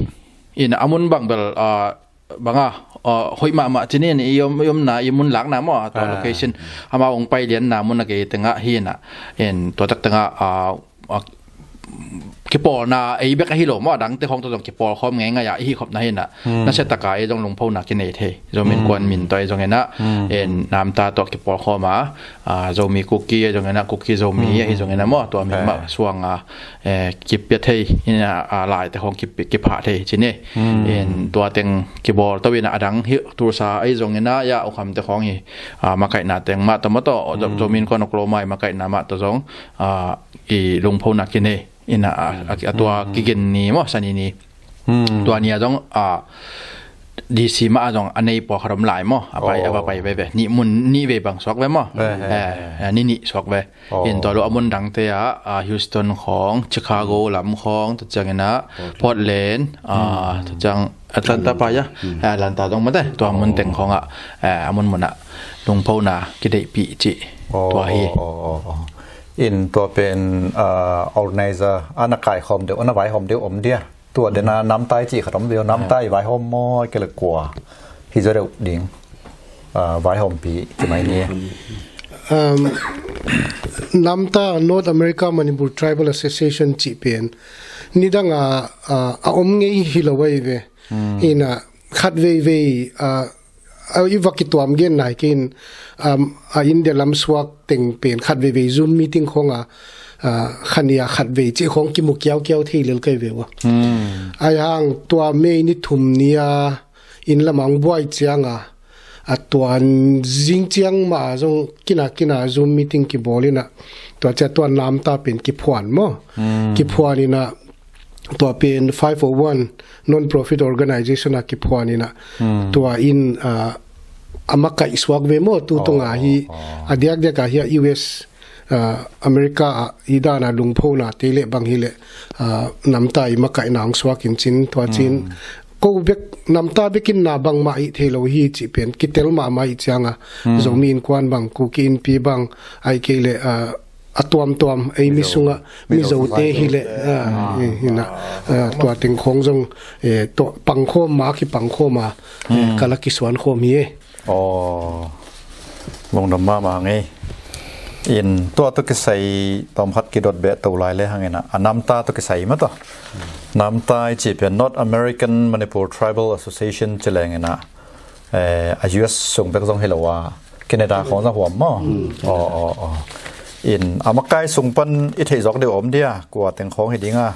ina, a mun bang bel, a, banga, a, hoih mahmah ci ni, i om, i omna, i mun lakna maw, tua location, amau hong pai lianna mun a kei tengah hi ina, in, tua tak tengah, a, a, kipawlna ei bek ahi lo maw, a dangte khawng tawh zong kipawl khawm ngeingai a i hih khopna hi ina, nasiataka ei zong lungphona kinei thei. Zomi Innkuan min tawh ei zong ina, en, namta tawh kipawl khawm a, a, Zomi Kuki ei zong ina, Kuki Zomi ahi zong ina maw, tua min mah suanga, eh, kipia thei ina, a, laite khawng kipi-, kiphah thei ci ni. En, tua teng kibawl to ina, a dang hi Tulsa ei zong ina, ya, Ukhamte khawng hi, a, makaihna teng mah tawh maw tawh, Zo-, Zomi Innkuan Oklahoma i makaihna mah tawh zong, a, i lungphona kinei ina, a, a, a tua kigen ni maw, Sani ni. Tua ni a zong, a, D C mah a zong a nei pawlkhat om lai maw, a pai, a va pai veve. Nih mun, nih vei bang suak ve maw. Eh, eh, ni nih suak ve. In tua lo a mun dangte ah, a, Houston khawng, Chicago lam khawng, tua ciang ina, Portland, a, tua ciang Atlanta pai a, eh, Atlanta zong mate, tua mun teng khawngah, eh, a munmunah lungphona kideihpih cih tua hi. In tua pen, ah, organizer a na kaikhawm deuh, a na vaihawm deuh om dia. Tua dena namtai cih khat om deuh, namtai vaihawm maw, kei le kua hi zaw deuh ding, ah, vaihawmpi ci mai ni. Um, namta North America Manipur Tribal Association cih pen nidang a, a, a om ngei hi lo ahi ve. Ina khat veivei, a, a, i va kituam gen nai kei in, um, a India lamsuak teng pen khat veivei Zoom meeting khawng a, a, khan ia khat vei cih khawng kimu kiaukiau thei lel kai ve ua. Ai hang tua May ni thum ni a inn lamah hong buai ciang a, a tua zing ciang mah a zong kina kina Zoom meeting kibawl ina, tua cia tua namta pen kiphuan maw. Kiphuan ina, tua pen five oh one non-profit organization a kiphuan ina, tua in, ah, a makaih suak ve maw, tu tunga hi, a diakdiak a hi a U S, ah, America ah i dana lungphona te le bang hi le, ah, namta i makaihna hong suak in cin, tua cin, ko bek namta bekin na bangmah i thei lo hi cih pen kitel mahmah i cianga, Zomi Innkuan bang, Kuki Inpi bang, ai kei le, ah, a tuamtuam ei mi sungah Mizote hi le, ah, hi, hi na, ah, tua teng khawng zong, eh, tua pangkhawm ma, kipangkhawm a, eh, ka la kisuan khawm hi e. Aw, lungdam mahmah ngei. In tua tawh kisai tawmkhat kidot beh to lai le hang ina, a namta tawh kisai mah tawh. Namta i cih pen North American Manipur Tribal Association ci leng ina, eh, a U S sung bek zong hi lo a, Canada khawng zong huam maw? Aw, aw, aw. In a makai sung pan i theih zawk deuh om dia, kua teng khawng hi dinga?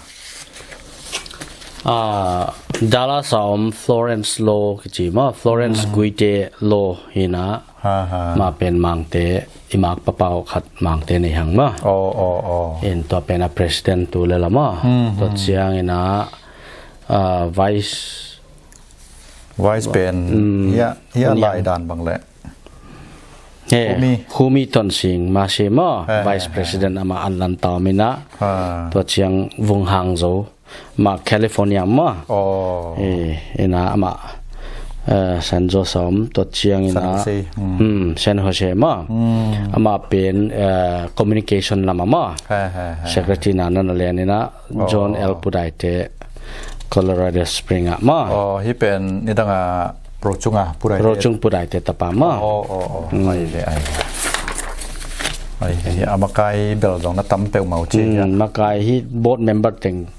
Ah, Dallas a om Florence Law kici maw, Florence Guite Law hi na. Ha, ha. Ma pen Mangte, i mak papau khat Mangte nei hang maw. Aw, aw, aw. In tua pen a president tu le la maw. Tua ciang ina, ah, vice Vice pen, hia, hia lai dan bang le. He, Humi. Humi Tonsing, ma si maw, Vice President ama Atlanta om ina. Tua ciang Vung Hang Zo, ma California maw. He, ina ama, eh, San Jose om, tua ciang ina, San Jose, hmm, San Jose maw. Ama pen, eh, communication lama maw. He, he, he. Secretary na na na lian ina, John L Pudaite, Colorado Spring ah maw. Aw, hi pen nidang a Rocung a Pudaite. Rocung Pudaite tapa maw. Aw, aw, aw. Ai ve, ai ve. Ai ve, a makai bel zong na tam peuhmah uh ci hia. Makai hi board member teng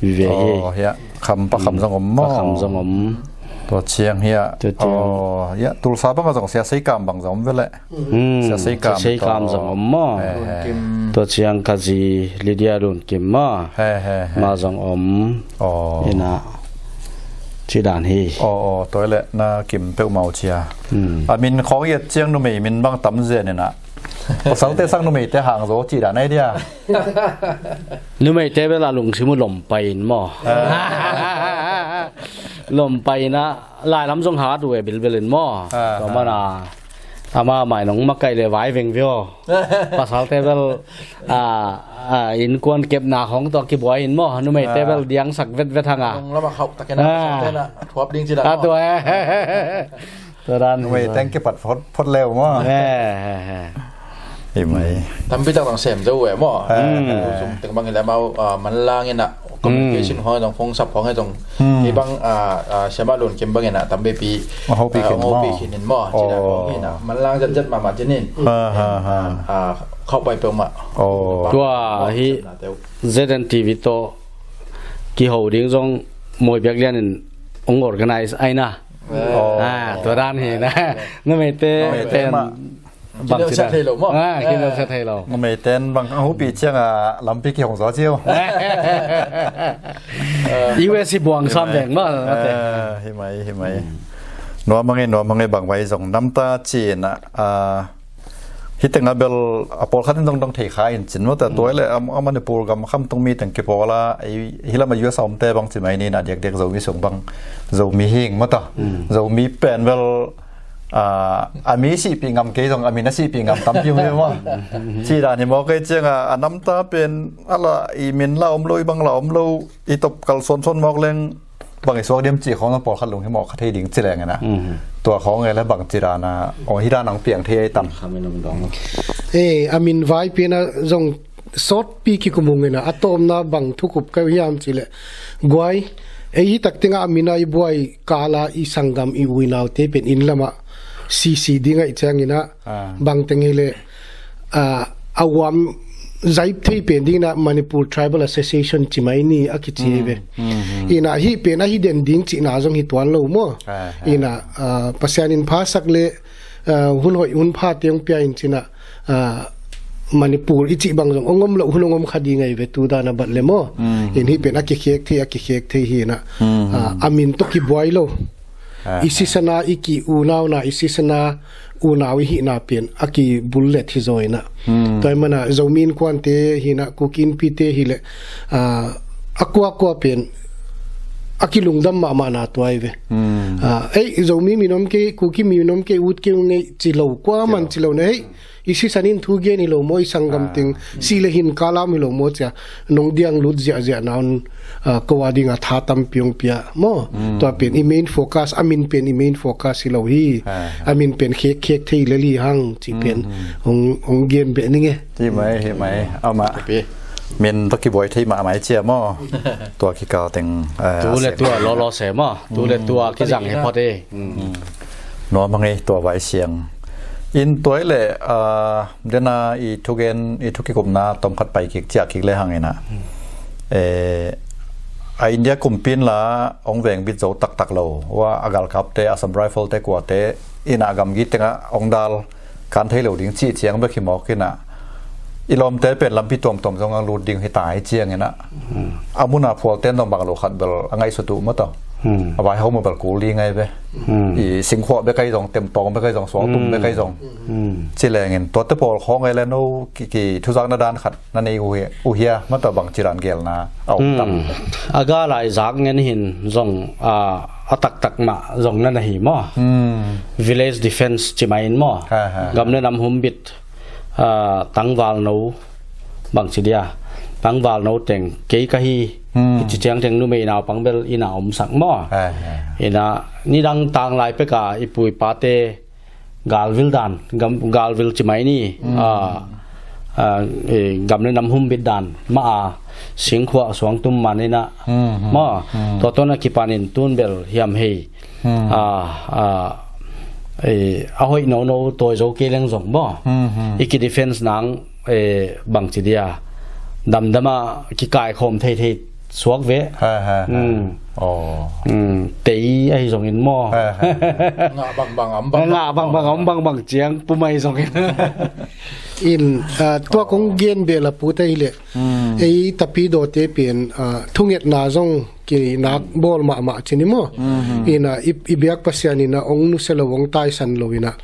vive hi. Aw, hia. Kham pa kham zong om maw. Pa kham zong om. Tua ciang hiah. Tua ciang. Aw, hiah, Tulsa bangah zong Sia Sei Kam bang zong om ve leh. Hmm, Sia Sei Kam Sia Sei Kam tawh zong om maw? Eh, eh. Lunkim. Tua ciang ka zi Lydia Lunkim maw? He, he, he. Mah zong om. Aw. Inah. Ci dan hi. Aw, aw, tua leh na kim peuhmah uh cia. Hmm. A min khawng i et ciang numei min bang tam zen inah. Pasalte sang numeite hang zaw ci dan ai dia. Numeite bel a lungsim uh lom pai in maw? Ah. Lom pai inah lai lam zong hat uh e bilbel in maw? Ah, tua ah. Mana ama mai nong makaih le vai veng vio. Pasalte bel, ah, ah, innkuan kepna khawng tawh kibuai in maw? Numeite bel diangsak vetvet hang a. Nong lamah khauh takin a, pasalte na thuap ding ci dan maw? Ah, tua e. Tua dan hi. Numei teng kipat phot, phot leu maw? He, he, he. Hi mai. Tampi tak zong sem zo uh e maw? He, he. Zum teng bang hi leh amau, ah, manlang inah communication khawng zong, phone sap khawng zong. Hmm. Hi bang, ah, ah, Siamah Lunkim bang inah tampipi, ah, hong hopih khin maw? Hong hopih khin in maw? Ci dan khawng inah manlang zatzat mahmah ci in. Ha, ha, ha. Ah, khauh pai peuhmah. Aw. Tua hi. Sepna teuh. Z N T V tawh kiho ding zong Mawi Biak Lian in hong organize ai na. Aw. Ah, tua dan hi na. Numeite pen bang ci dan. Khinelsiat thei lo maw? Ah, khinelsiat thei lo. Numeite bang a hopih ciang a lampi kihong zaw ciau. U S hi buang sam veng maw. Eh, hi mai, hi mai. Nuam a ngei, nuam a ngei bang vai zong namta ci inah, ah, Hih tengah bel a pawlkhat in dongdong thei kha in cin maw ta, tua leh a, a Manipur gam khamtung mi teng kipawl a, ei, hih lamah U S a omte bang ci mai ni, na diakdiak Zomi sung bang, Zomi hing maw ta. Zomi pen bel, a, a mi sihpih ngam kei zong, a min a sihpih ngam tampi om hi maw. Ci dan hi maw, kei ciang a, a namta pen, a la i min la om lo, i bang la om lo, i top kal suansuan mawk leng, bang i suak diam cih khawng zong pawlkhat lunghimawh kha thei ding ci leng inah. Tua khawng e le bang ci dan a, aw, hih dan hong piang thei ei tam. Eh, a min vai pian a zong sawtpi kikum hong inah, a tawpna bang thukup ka hiam cih leh. Guai, ei hih tak tengah a min a i buai kal a i sanggam i u i naute pen inn lamah sisi ding ahih ciang inah, bang teng hi leh, ah, a uam zaip thei pen ding inah Manipur Tribal Association ci mai ni a kici hi ve. Inah hih pen a hi den ding cihna zong hi tuan lo maw. Inah, ah, Pasian in phasak le, ah, hun hoih hun phate hong pia in ci inah, ah, Manipur i cih bang zong hong om loh hun hong om kha ding ahi ve tu dan a bat le maw. In hih pen a kikhek thei, a kikhek thei hi inah, ah, a min tawh kibuai lo. I sisan a i ki-unauna, i sisan a unau i hihna pen a kibullet hi zaw inah. Tua ahih man a Zomi Innkuante hi inah, Kuki Innpite hi leh, ah, a kuakua pen a kilungdam mahmahna tua hi ve. Ah, ei, Zomi min om kei, Kuki min om kei, ut kei ung ei ci lo, kuaman ci lo na, ei, i sisan in thu gen hi lo maw, i sanggam teng sih le hin kalam hi lo maw cia, nong diang lut ziahziah na un, ah, ko a ding a tha tampi hong pia maw. Tua pen i main focus, a min pen i main focus hi lo hi. A min pen khekkhek thei lel hi hang cih pen hong, hong gen beh ning e. Hi mai, hi mai. Amah min tawh kibuai thei mahmah cia maw. Tua kikal teng, ah, tu le tua lawlaw se maw. Tu le tua kizang hi phot e. Nuam a ngei tua vai siang. In tua i le, ah, dena i thugen, i thukikupna tomkhat pai kik ciah kik le hang inah. Eh, a India kumpi in la hong vengbit zo taktak lo. Hua a galkapte, Assam Rifle te kuate, inah gamgi tengah hong dal kan thei lo ding cih ciang bek hi mawk inah. I lawmte pen lampi tuamtuam zong a lut ding hi ta hi ciang inah. A mun a phualte in zong bang lo khat bel a ngaihsut uh maw taw. A vai hau maw bel kul ding ai ve. I singkhuah bek ai zong, temtawng bek ai zong, sualtum bek ai zong. Ci lengin tuate pawl khawng ai le no ki, ki thuzakna dan khat na nei uh hia, uh hia, maw taw bang ci dan gelna a om tam. A gal a i zak ngen hin zong, ah, a taktak mah zong na na hi maw. Village defense ci mai in maw. Gam le nam humbit, ah, tangvalno bang ci dia, tangvalno teng kei ka hi. Kici ciang teng numei naupang bel inn a omsak maw. Inah nidang tanglai pek a i pu i pate galvil dan, gam, galvil ci mai ni, ah, ah, eh, gam le nam humbit dan mah a, singkhuah suangtum man inah maw. Tua tawh na kipanin tun bel hiam hei, ah, ah, eh, a hoih nono tawi zo kei leng zong maw. I ki defense nang, eh, bang ci dia, damdam a kikaikhawm theithei suak ve. Ha, ha, ha. Mm. Oh. Mm, tei ahi zongin maw. Ha, ha. Ngah bangbang a om bangbang. Ngah bangbang a om bangbang ciang pum ahi zongin. In, ah, tua kong gen bel a put ahih leh. Mm. Ei tapidawte pen, ah, thungetna zong kinak bawl mahmah ci ni maw. Mm-hmm. In, ah, i, i biak Pasian in ah ong nusia lo, ong taisan lo in ah,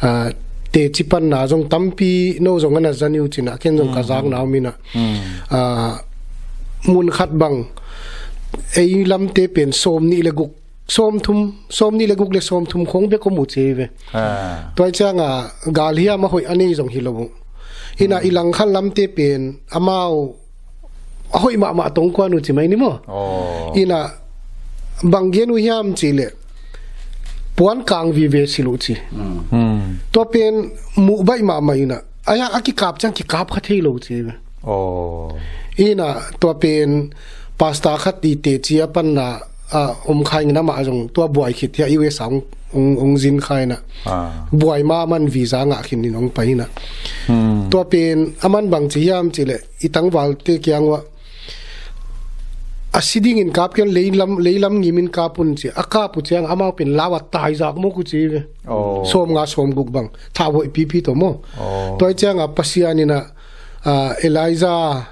ah, teci panna zong tampi no zong a na za ni uh ci-in ah, ken zong ka zakna om in ah. Mm. Ah, mun khat bang ei lamte pen sawm nih le guk, sawm thum, sawm nih le guk le sawm thum khong bek om uh ci hi ve. Ah. Tua hi ciang a gal hiam a hoih a nei zong hi lo uh. In ah i langkhat lamte pen amau a hoih mahmah tong kuan uh ci mai ni maw. Oh. In ah bang gen uh hiam cih leh puan kang vive silh uh ci. Mm. Mm. Tua pen muh baih mahmah in ah, a, a kikap ciang kikap kha thei lo ci. Oh. In ah tua pen pastor khat i teci a panna, ah, om kha in ah, amah zong tua buai khit hi a, U S A ong, ong, ong zin kha in ah. Ah. Buai ma man visa ngah khin in ong pai in ah. Hmm. Tua pen a man bang ci hiam cih leh i tangvalte kiang uah a si dingin kap kei un, leilam, leilam ngimin kap un ci. A kap uh ciang amau pen lau a taizak mawk uh ci ve. Oh. Sawm nga sawm guk bang. Thah hoih pipi tawh maw. Oh. Tua hi ciang a Pasian in ah, ah, Elijah,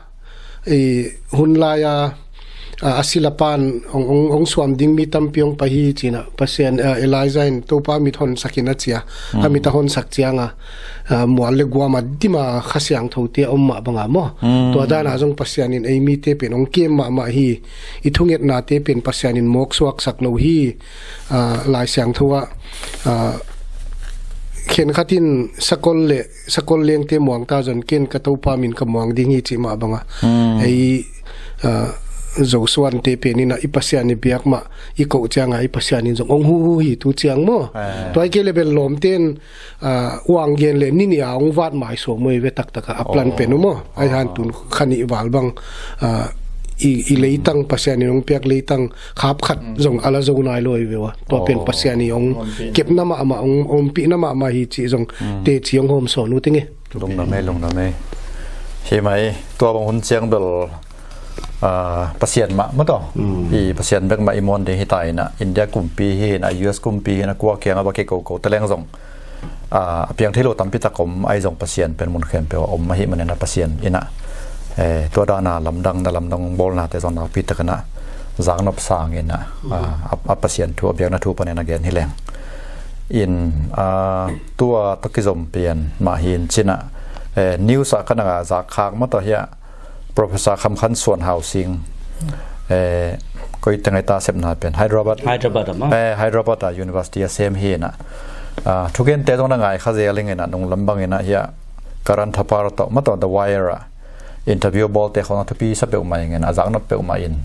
i, hun lai a, ah, a sila pan ong, ong, ong suam ding mi tampi ong pai hi ci-in ah Pasian, ah, Elijah in Topa mit honsak in a ci a. Mm. A mit a honsak ciang a, ah, mual le guam a dim a Kha Siangthote a om mah bang a maw. Mm. Tua dan a zong Pasian in ei mite pen ong kem mahmah hi. I thungetnate pen Pasian in mawk suaksak lo hi. Ah, Lai Siangtho ah, ah, khenkhat in sakol le, sakol lengte muang ta zong ken ka Topa min ka muang ding hi cih mah bang a. Hmm. Ei, ah, Zosuante pen in ah i Pasian i biak mah i koh ciang a i Pasian in zong ong hu hu hi tu ciang maw. Ah. Tua hi kei le bel lawmte in, ah, uang gen le ni nih a ong vat mai suak maw i ve taktak a, a plan pen uh maw. Ai han tun kha nih val bang, ah, i, i leitang Pasian in ong piak leitang khap khat zong a la zo nai lo i ve ua. Tua pen Pasian in ong kepna mahmah, ong, ong pihna mahmah hi cih zong teci ong hawm sawn uh teng e. Lungdam e, lungdam e. Hi mai, tua bang hun ciang bel, ah, Pasian mah, mah tawh. Mm. I Pasian bek mah i muan ding hi ta in ah, India kumpi hi in ah, U S kumpi hi in ah, kua kiang a va kiko ko ta leng zong. Ah, a piang thei lo tampi tak om, ahi zong Pasian pen mun khempeuh a om ahih manin ah Pasian in ah, eh, tua dan a lamdang, na lamdang bawl nate zong nakpi takin ah zaknop sang in ah, ah, a, a Pasian thu, a biakna thu panin a gen hi leng. In, ah, tua tawh kizom pen mah hi in cin ah, eh, news ah ka na zak khak mah tawh hi a, Professor Kham Khan Suan Hau Sing, eh, koi teng ai ta sepna pen Hyderabad. Hyderabad ah maw? Eh, Hyderabad ah University a sem hi in ah. Ah, thugente zong na ngai kha zel ing in ah, nung lam bang in ah hi a, Karan Thapar tawh, mah tawh The Wire ah interview bawlte khawng a thupi sa peuhmah ing in ah, zaknop peuhmah in.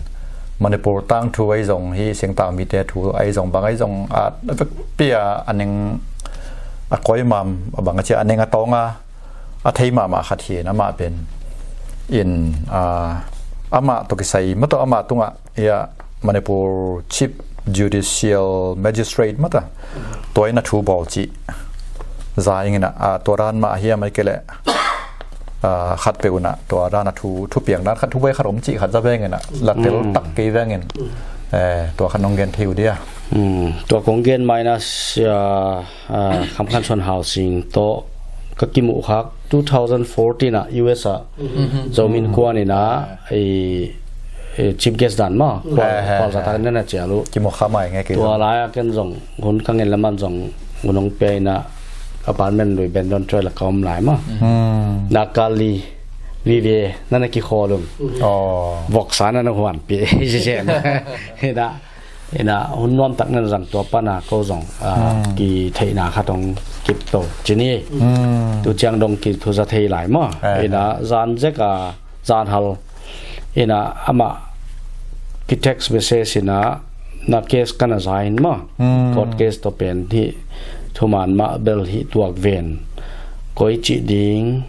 Manipur tangthu ahi zong hi, singtang mite thu ahi zong, bang ahi zong, ah, a vekpi a, a ning a koimam, a bang a ci a, a ning a tawng a, a thei mahmah khat hi in amah pen. In, ah, amah tawh kisai mah tawh amah tungah, ia, Manipur Chief Judicial Magistrate mah tawh. Tua in a thu bawl cih. Za ing in ah, ah, tua dan mah hiam ai kei leh. Ah, khat peuh in ah, tua dan a thu, thupiang dan khat, thubuai khat om cih khat za veng in ah, la tel tak kei veng in. Eh, tua khat nong gen thei uh dia. Hmm, tua kong gen mai na sia, ah, Kham Khan Suan Hau Sing tawh ka kimuh khak two thousand fourteen ah U S ah Zomi Innkuan in ah i, i chief guest dan maw, khual, khual za tak in na cial uh. Kimuh kha mai nge kei. Tua lai ah ken zong hun ka ngen le man zong hun hong pia in ah apartment lui Bendon Troy la ka om lai maw. Hmm. Na kal li vive na na kikhawl un. Oh. Voksa na na huan pi. Hi na. Hi na. Ina, hun nuam tak nan zang tua pana ko zong, ah, kitheihna khat hong kip to. Cini, tu ciang dong kithuza thei lai maw. Ina, zan zek a, zan hal. Ina, amah ki text message ina, na case kana za in maw. Court case to pen hi, thuman mah bel hi tuak ven. Koi ci ding,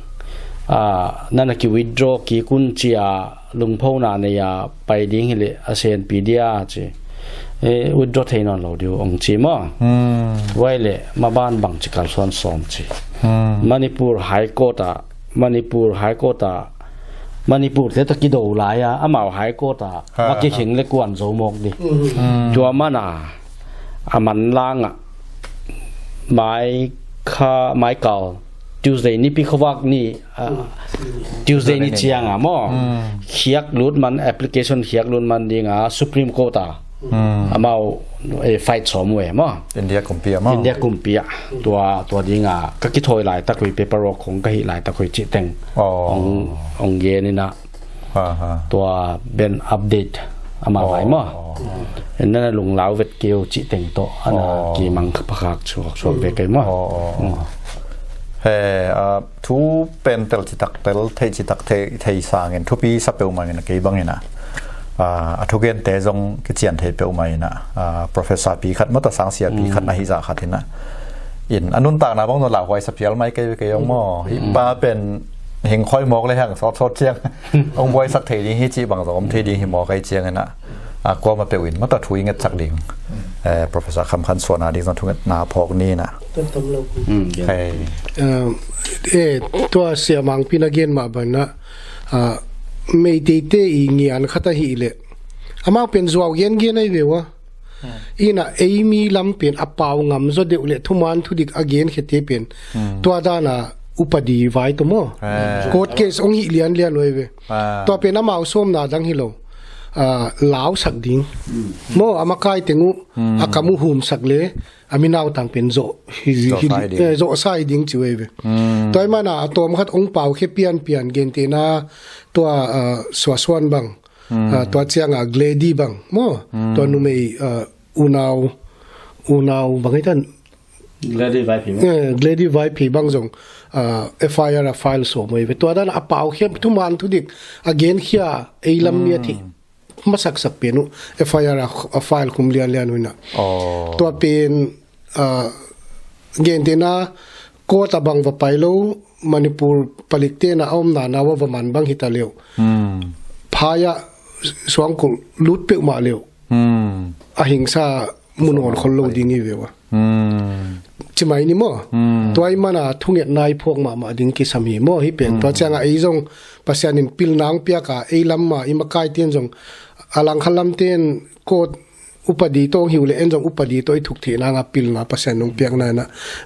ah, nana ki withdraw kik un ci a, lungphona nei a pai ding hileh a senpi dia ci. E, withdraw thei nawn lo diu ong ci maw. Vai le maban bang ci kalsuan sawm ci. Manipur High Court ah, Manipur High Court ah, Manipur te tawh kido lai a, amau High Court ah, ha, va kikheng le kuan zo mawk ding. Tua mana, a manlang ah, mai kha, mai kal, Tuesday nipi khuavak ni, ah, Tuesday ni ciang ah maw. Khiak lut man, application khiak lut man ding a, Supreme Court ah. Amau, eh, fight sawm uh e maw. India kumpi ah maw. India kumpi ah. Tua, tua ding a, ka kithawi laitak uh hi, paperwork khong ka hih laitak uh hi cih teng. Aw. Ong, ong gen in a. Ha, ha. Tua ben update amau lai maw. Aw, aw. En na lunglau vet keu cih teng tawh. Ana kimang phakhak suak, suak ve kei maw. Aw, aw, aw. He, ah, thu pen tel citak tel, thei citak thei, thei sangin, thupi sa peuhmah in a kei bangin a. Ah, a thugente zong kician thei peuhmah in a. Ah, professor pi khat maw, ta sangsia pi khat na hi zah khat in a. In, a nuntakna bang zong lauhuai sa phial mai kei, kei zong maw. Hih pa pen hing khoi mawk le hang sawt sawt ciang. Ong buaisak thei ding hi cih bang zong om thei ding hi mawk ei ciang in a. A, kuamah peuh in, mata thu i ngetsak ding. Eh, Professor Kham Khan Suan a ding zong thungetna phawk ni na. Hei. Eh, eh, tua Sia Mangpi na gen mah bang na, ah, Meiteite i ngian khat ahih leh. Amau pen zuau gengen ahi ve ua. Ina ei mi lam pen a pau ngam zaw deuh leh thuman thudik a genkhete pen. Tua dana upadi vai tawh maw. Court case ong hih lianlian uh ahi ve. Ah. Tua pen amau sawmna dang hi lo. Ah, lausak ding. Maw, a makai teng uh, a kam uh humsak le, a minautang pen zawh, hi, zawh hi, sa hi ding. Eh, zawh sa hi ding ci uh ahi ve. Tua ahih mana, a tawm khat ong pau khe pianpian gentehna, tua, ah, Suasuan bang. Ah, tua cianga Glady bang. Maw, tua numei, ah, unau, unau bang hi tan. Glady Vaiphei maw? Eh, Glady Vaiphei bang zong, ah, F I R a file sawm uh ahi ve. Tua dan a pau khiam thuman thudik a genkhia ei lam mi a thei. Masaksak pen uh F I R a, a file khum lianlian uh ina. Aw. Tua pen, ah, gentehna court a bang va pai lo, Manipur palikte na a omna na va man bang hita leuh. Phaya suangkulh lut peuhmah leuh. A hingsa mu nawn khol lo ding hi ve ua. Ci mai ni maw? Tua ahih mana thungetna i phuak mahmah ding kisam hi maw? Hih pen tua cianga ei zong Pasian in pilna ong piak a, ei lam ma i makaite in zong a langkhat lamte in court upadi tawh ong hi uh leh en zong upadi tawh i thuk theihna nga pilna Pasian in ong piakna ina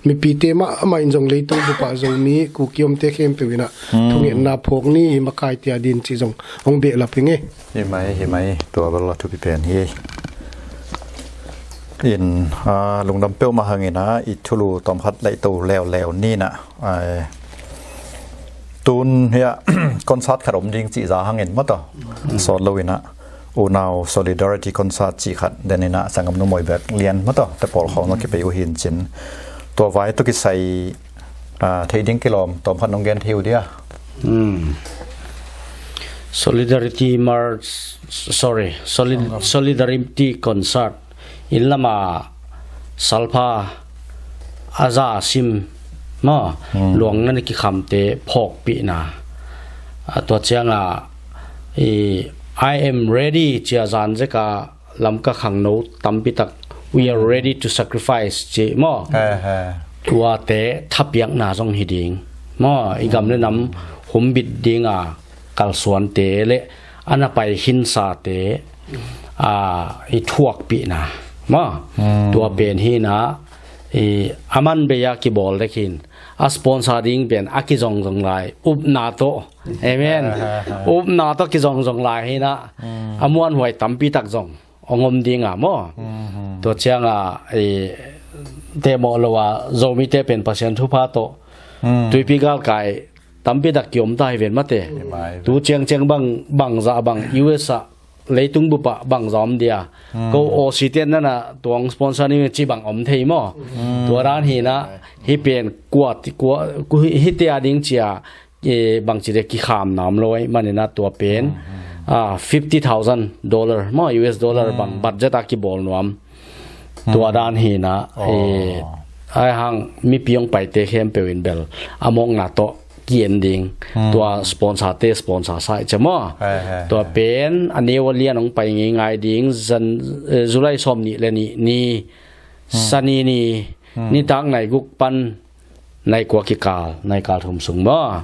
mipite mahmah in zong leitung bup ah Zomi Kuki omte khempeuh ina thungetna phuak ni i makaite a din ci zong ong behlap hi ing e. Hi mai, hi mai, tua bel a thupi pen hi. In, ah, lungdam peuhmah hang ina, i thulu tawmkhat laih to leuleu ni na, ah, tun hia, concert khat om ding cih za hangin maw taw. Sawt lo ina, unau Solidarity Concert cih khat, den ina, sanggam nu Mawi Bek Lian maw taw, te pawl khawng na kipei uh hin cin. Tua vai tawh kisai, ah, thei ding kilawm, tawmkhat nong gen thei uh dia. Hmm. Solidarity March, sorry, Solid-, Solidarity Concert. Inn lama salpha a za sim maw, luang na na kikhamte phawkpihna. A tua cianga, i, "I am ready," cia zan zeka Lamka khangno tampi tak, "We are ready to sacrifice," ci maw. Tuate thapiakna zong hi ding. Maw, i gam le nam humbit dinga kalsuante le a na pai hinsate, a, i thuakpihna. Maw, tua pen hi na, i, a man bei a kibawl dek hin. A sponsor ding pen a kizongzong lai. Upna tawh. Amen. Upna tawh kizongzong lai hi na. A muanhuai tampi tak zong ong om dinga maw. Tua cianga, i, te mawh lo a, Zomite pen Pasian thupha tawh. Tuipi galkai tampi tak kiom ta hi ven mate. Tu ciangciang bang, bangzah bang, U S a, leitung bupa bangzah om dia. Ko Aussie ten nana tuang sponsor ni ci bang om thei maw. Tua dan hi na, hi pen kua, kua, hite a ding cia, e, bangci de kikham nam lo ai, manina tua pen, a, fifty thousand dollar maw, U S dollar bang budget a kibawl nuam. Tua dan hi na, e, ai hang mipi ong paite khempeuh in bel a mawkna tawh ki-en ding. Tua sponsor te sponsor sa i cia maw. Tua pen a neu a lian ong pai ngeingai ding, zan, e, July sawm nih le nih ni, Sani ni, nitak nai guk pan nai kua kikal, nai kal thum sung maw.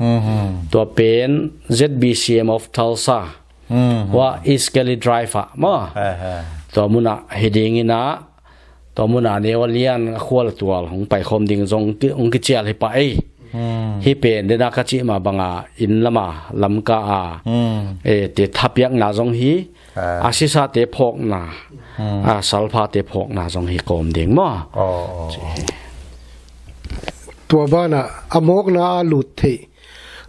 Tua pen Z B C M of Tulsa. Hua East Kelly Drive ah maw. Tua munah hi dinginah, tua munah neu a lian a khual a tual hong paikhawm ding zong hong kicial hi pah ei. Hih pen dena ka cih mah banga inn lama lamka a, e, te thapiakna zong hi, a sisate phawkna, a salphate phawkna zong hi kawm ding maw. Tua banah a mawkna a lut theih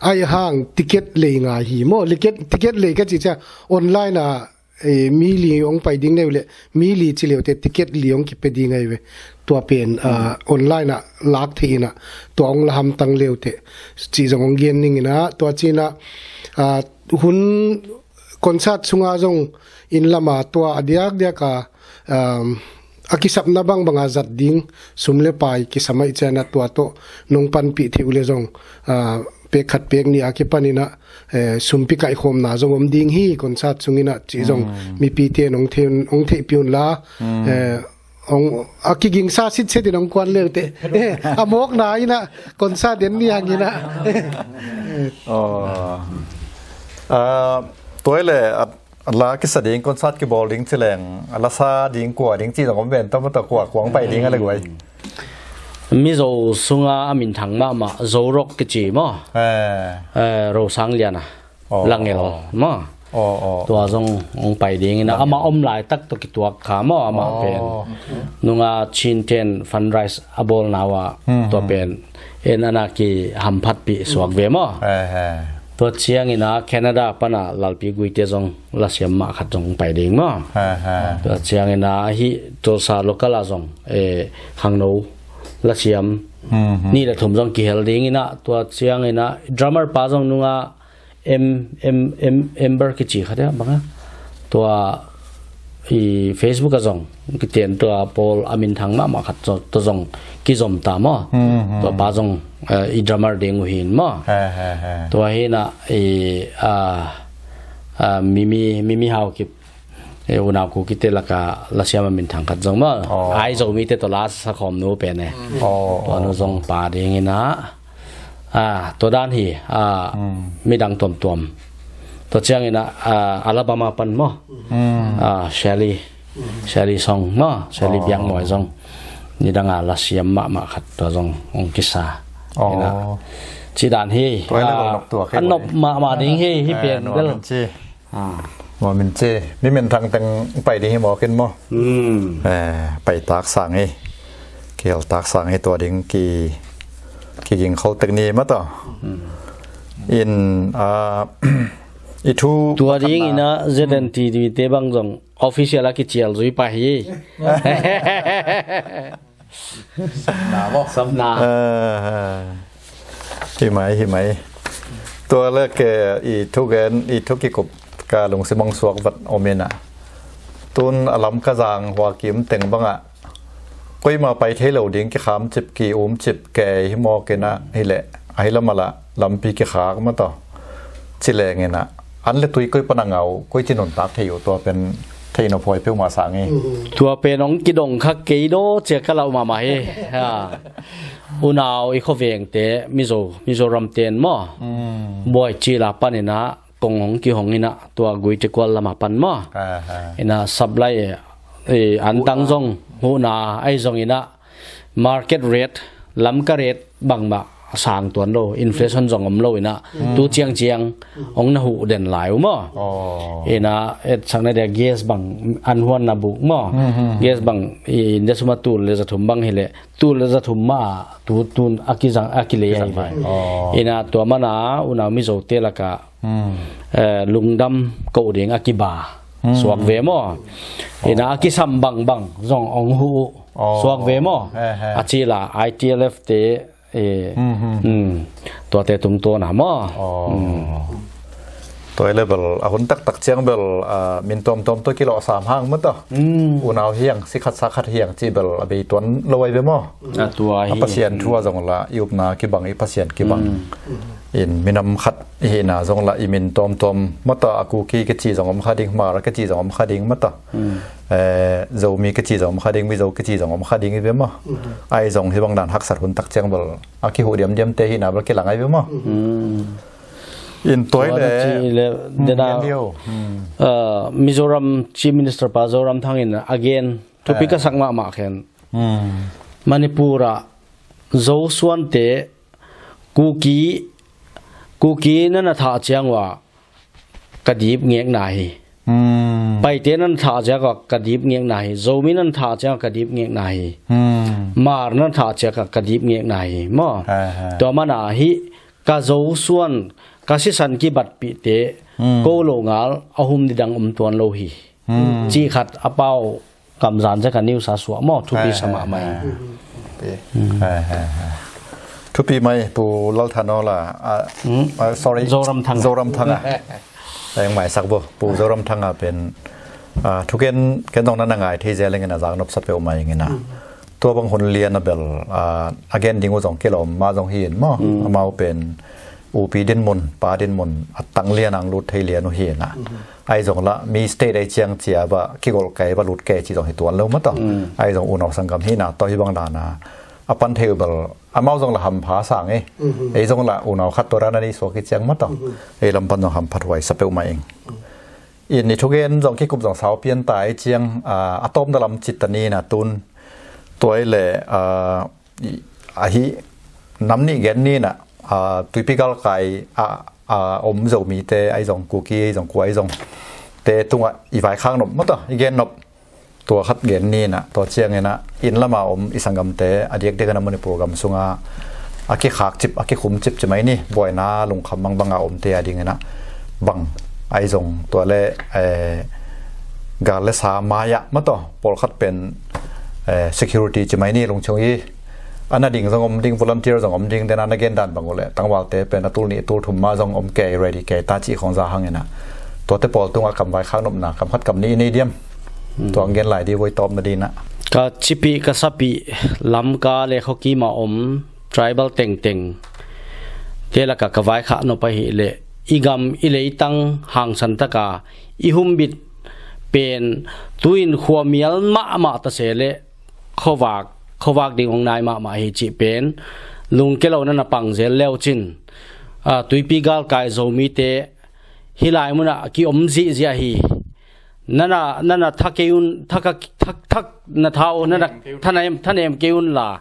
aih hang ticket lei ngai hi maw. Ticket lei ka cih cia online ah, e, mi li hong pai ding leu le, mi li ci leute ticket li hong kipe ding ahi ve. Tua pen, a, online ah lak theih inah tua hong la hamtang leute cih zong hong gen ning inah, tua cinah, a, hun concert sunga zong inn lama tua a diakdiak a, a kisapna bangbanga zat ding sum le pai kisam aih cianah tua tawh nong panpih theih uh le zong, a, pek khat pek nih a kipaninah, e, sumpi kaihkhawmna zong om ding hi concert sunginah cih zong mipite nong theih, nong theihpih unla, e, a kigingsa sitsetin hong kuan leute, e, a mawkna inah concert den ni hanginah. Tua hi le, a la kisa ding, concert kibawl ding ci leng a lasa ding kua ding ci zong om ven tawh maw, tua kua kuang pai ding a le guai. Mizo sunga a minthang mahmah Zo Rock kici maw. Rosang Liana, Langel maw. Tua zong hong pai dingin a, amah om laitak tawh kituak kha maw, amah pen nunga Chin ten fundraise a bawlna uh ah tua pen en ana kihamphatpih suak ve maw. Tua ciangin a Canada pana Lalpi Guite zong lasiam mah khat zong pai ding maw. Tua ciangin a hih Tulsa local ah zong, e, khangno lasiam nih le thum zong kihel dingin a, tua ciangin a drummer pa zong nunga em, em, em, Ember kici khat ia banga tua i Facebook a zong kiten tua pawl a minthang mahmah khat tua zong kizom ta maw. Tua pa zong, e, i drummer ding uh hin maw. Tua hinah i, a, a, Mimi, Mimi Hau Kip, e, unau Kukite laka lasiam a minthang khat zong maw. Ai Zomite tawh la sakhawm nu pen e. Tua nu zong pa dingin a, a, tua dan hi, a, midang tuamtuam. Tua ciangin a, a, Alabama pan maw. A, Shelly, Shelly Song maw, Shelly Biakmawi zong nidanga lasiam mahmah khat tua zong hong kisa. Ci dan hi, a, a nop mahmah ding hi, hi pen bel. Maw min ci, mi minthang teng pai ding hi mawkin maw. Pai taksang hi, kihel taksang hi, tua ding ki, kiging khol tek ni mah tawh. In, a, i thu tua dingin a Z N T te bang zong official a kicial zui pah hi. Sapna maw? Sapna. Hi mai, hi mai. Tua le ke i thugen, i thu kikup ka lungsim hong suak vat om ina. Tun a lam ka zang hua kim teng banga koima pai thei lo ding kikham cip, ki um cip ke hi mawk ina hi le, ahi lamala lampi kikhak mah tawh. Ci leng ina an le tui koi pana ngau, koi ci nuntak thei uh, tua pen thei nop huai peuhmah sang hi. Tua pen hong kidong kha kei daw cia ka lau mahmah hi. Unau i khuavengte Mizo, Mizoram ten maw. Buai cila paninah kong hong kihong inah tua Guite kual lama pan maw. Inah supply, e, antang zong huhna ahi zong inah market rate, lamka rate bangmah sang tuan lo, inflation zong om lo inah tu ciangciang hong na huh den lai uh maw. Inah etsakna dia gas bang an huan na buk maw. Gas bang i India suma tul le zathum bang hi le, tul le zathum mah tu tun a kizang a kilei ahi ve. Inah tua mana unau Mizote laka, e, lungdam koh ding a kiba suak ve maw. Inah a kisam bangbang zong hong huh uh suak ve maw. A cila I T L F te, e, tuate tungtawna maw. Tua hi leh bel a hun taktak ciang bel, ah, min tuamtuam tawh kilawhsam hang maw tawh. Unau hi hang, si khat sa khat hi hang cih bel a bei tuan lo ahi ve maw? A tua hi. A Pasian thu ah zong lah i upna kibang, i Pasian kibang. In minam khat i hihna zong lah i min tuamtuam maw tawh, a Kuki kici zong om kha ding, Hmar kici zong om kha ding maw tawh. Eh, Zomi kici zong om kha ding, Mizo kici zong om kha ding hi ve maw? Ahi zong hih bang dan haksat hun tak ciang bel a kihuh diamdiamte hihna bel kilang ahi ve maw? In tua hi leh ci le dena, ah, Mizoram Chief Minister pa Zoramthang in a gen, thupi ka sak mahmah khen. Manipur ah Zo suante Kuki, Kuki na na thah ciang uh ah ka dip ngekna hi. Paite na na thah ciang uh ah ka dip ngekna hi. Zomi na na thah ciang uh ah ka dip ngekna hi. Hmar na na thah ciang uh ah ka dip ngekna hi maw? Tua mana hi ka Zo suan, ka sisan kibatpihte ko lo ngal a hum didang om tuan lo hi. Cih khat a pau kamzan zek a news a suah maw, thupi sa mahmah hi. Thupi mai, Pu Lalthanawla, ah, sorry, Zoramthang. Zoramthang ah. Eng maisak bo, Pu Zoramthang ah pen, ah, thugen ken zong na na ngai thei zel ing in a zaknop sa peuhmah ing in a. Tua bang hun lian a bel, ah, a gen ding uh zong kilawm mah zong hi in maw? Amau pen upi dinmun, pa dinmun a tang lian ang lut thei lian uh hi in a. Ahi zong lah mi state ahi ciang cia bah kigolh kei bah lut kei ci zong hi tuan lo maw tawh. Ahi zong unau sanggam hihna tawh hih bang dan a a pan thei uh bel amau zong lah hampha sang e. Ei zong lah unau khat tua dan a nei suak hi ciang maw tawh. Ei lam pan zong hampha thuai sa peuhmah ing. In i thugen zong kikup zong sau pian ta ahi ciang, ah, a tawmna lam cit ta ni in a tun. Tua hi leh, ah, ahi nam nih gen ni in a, ah, tuipi galkai a, ah, om Zomite ahi zong, Kuki ahi zong, kua ahi zong te tungah i vaikhak nop maw tawh, i gen nop. Tua khat gen ni in a, tua ciang in a inn lam a om i sanggamte a diakdiak in a Manipur gam sung a a kikhak cip, a kikhum cip ci mai ni, buaina lungkham mangbang a omte a ding in a bang ahi zong tua le, eh, gal le sa mai ah maw tawh, pawlkhat pen, eh, security ci mai ni lungchung hi. A na ding zong om ding, volunteer zong om ding, dena na gen dan bang uh leh tangvalte pen a tul nih tul thum mah zong om kei, ready kei ta cih khong za hang in a. Tuate pawl tungah kam vaikhak nopna kam khat kam nih i nei diam? Tua ang gen lai di voi tawpna di in a. Ka cipih ka sapih Lamka le khuakim a om tribal tengteng te lakah ka vaikhak nop ahih leh i gam i leitang hangsan taka i humbit pen tu-in khuamial mahmah ta se leh khuavak, khuavak ding hong nai mahmah hi cih pen lungke lo na na pang zel leu cin, ah, tuipi galkai Zomite hih lai munah ki om zihziah hi. Na na, na na tha kei un, tha ka, tha, tha na tha uh, na na tha na em, tha na em kei un la,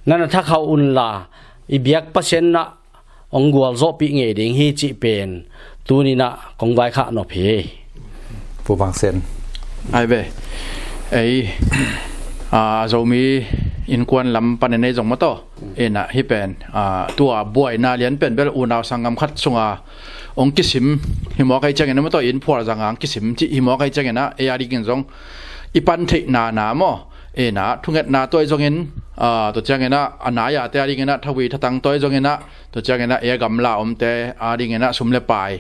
na na tha khauh un la, i biak Pasian na hong gualzawhpih ngei ding hi cih pen tuni in a kong vaikhak nop hi. Pu Bang Sen. Ai ve. Ei, a, Zomi innkuan lam panin ei zong maw tawh. In a hih pen, a, tua buaina lian pen bel unau sanggam khat sunga hong kisim hi mawk ahi ciangin a maw tawh, inn phual zanga hong kisim cih hi mawk ahi ciangin a, ei a dingin zong i pan theihna na maw? In a thungetna tua ahi zongin, a, tua ciangin a, a nai-ate a dingin a, thawi thatang tua ahi zongin a, tua ciangin a, ei a gamla omte a dingin a, sum le pai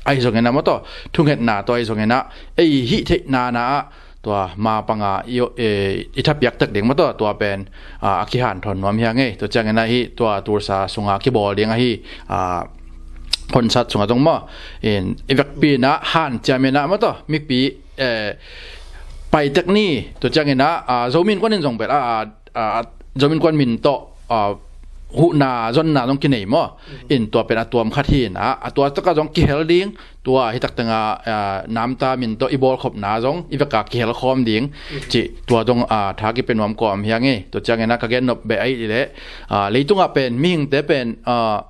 ahi zongin a maw tawh, thungetna tua ahi zongin a, ei hih theihna na ah tua ma panga i, e, i thapiak tek ding maw tawh, tua pen, a, a kihanthawn nuam hi a ngei. Tua ciangin a hih tua Tulsa sunga kibawl ding ahi, a, concert sunga zong maw? In i vekpi in a hanciam in a maw tawh, mipi, e, pai tek ni. Tua ciangin a, a, Zomi Innkuan in zong bel, a, a, a, Zomi Innkuan min tawh, a, huhna zonna zong kinei maw? In tua pen a tuam khat hi in a, a tua taka zong kihel ding, tua hi taktenga, a, namta min tawh i bawlkhopna zong i veka kihel khawm ding cih tua zong, a, tha kipia nuam kawm hi a ngei. Tua ciangin a ka gen nop beh ahi leh, a, leitungah pen mihingte pen, a,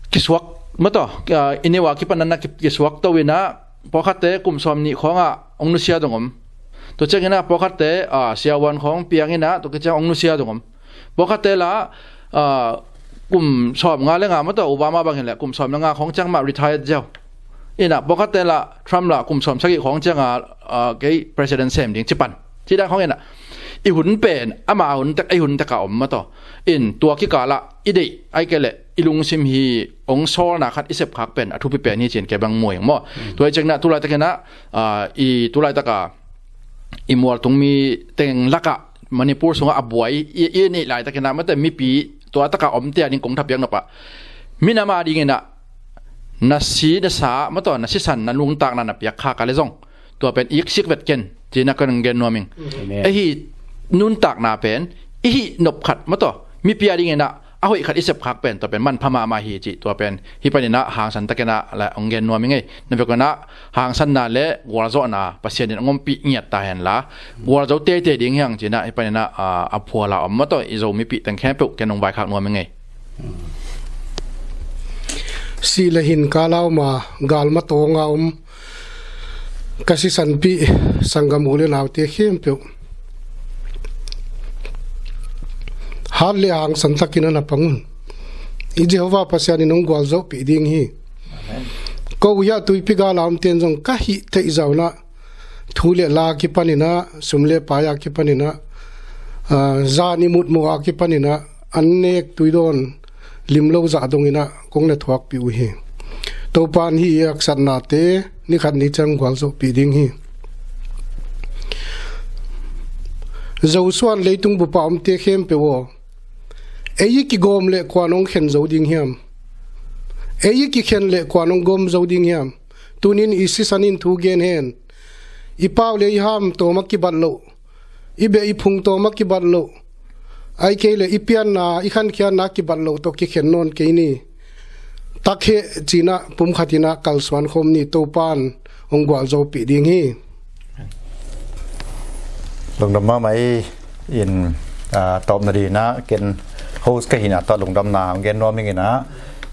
kisuak maw tawh, a, i neu a kipan a na ki, kisuak to in a, pawlkhatte kum sawm nih khawngah hong nusia zong om. Tua ciangin a pawlkhatte, a, siavuan khawng piang in a, tua kiciang hong nusia zong om. Pawlkhatte la, a, kum sawm nga le nga maw tawh, Obama bang hi leh kum sawm le nga khawng ciang mah retired ziau. In a pawlkhatte la, Trump la kum sawm sagih khawng cianga, a, kei president sem ding ci pan. Ci dan khawng in a, i hun pen ama hun tek, ei hun tek a om maw tawh. In tua kikal ah i deih ahi kei leh i lungsim hi, hong sawlna khat i sepkhak pen a thupi pen hi ci-in kei bang mu ing maw. Tua hi ciangin ah tu laitakin ah, ah, i tu laitaka i mualtung mi teng lakah Manipur sungah a buai i, i neih laitakin ah mate mipi tua taka omte ading kong thapiak nop ah, minam adingin ah na si na sa mate na sisan na nuntakna na piak khak a le zong tua pen iksik vet ken ci-in ah ka hong gen nuam ing. Amen. Ahi nuntakna pen i hih nop khat mate mipi adingin ah a hoih khat i sepkhak pen tua pen manpha mahmah hi ci tua pen hih panin ah hangsan takin ah la hong gen nuam ing ei. Na vekun ah hangsanna le gualzawhna Pasian in hong ompih ngiat ta henla gualzo teitei ding hi hang ci-in ah hih panin ah, ah, a phual a om mate i Zo mipi teng khempeuh ken hong vaikhak nuam ing ei. Sih le hin kal a om a, galma tawng a om, ka sisanpih sanggam u le naute khempeuh hat le hangsan takin a na pang un. I Jehovah Pasian in hong gualzawhpih ding hi. Amen. Ko uh hiah tuipi gal a omte in zong ka hih theih zah un ah thu le la a kipanin ah, sum le pai a kipanin ah, ah, zan i mutmuh a kipanin ah, an nek tuidawn limlo zah dongin ah kong na thuakpih uh hi. Topa in hih i haksatnate ni khat ni ciang gualzawhpih ding hi. Zosuan leitung bup a omte khempeuh aw, ei i kigawm le kuan hong khen zo ding hiam? Ei i kikhen le kuan hong gawm zo ding hiam? Tunin i sisan in thu gen hen. I pau le i ham tawm a kibat loh, i beh i phung tawm a kibat loh, ahih kei le i pianna i khankhiatna kibat loh tawh kikhen nawn kei ni. Tak heh ci-in ah pumkhat in ah kalsuan khawm ni. Topa in hong gualzawhpih ding hi. Lungdam mahmah ei. In, ah, tawpna dingin ah ken host ka hihna tawh lungdamna hong gen nuam ing in ah,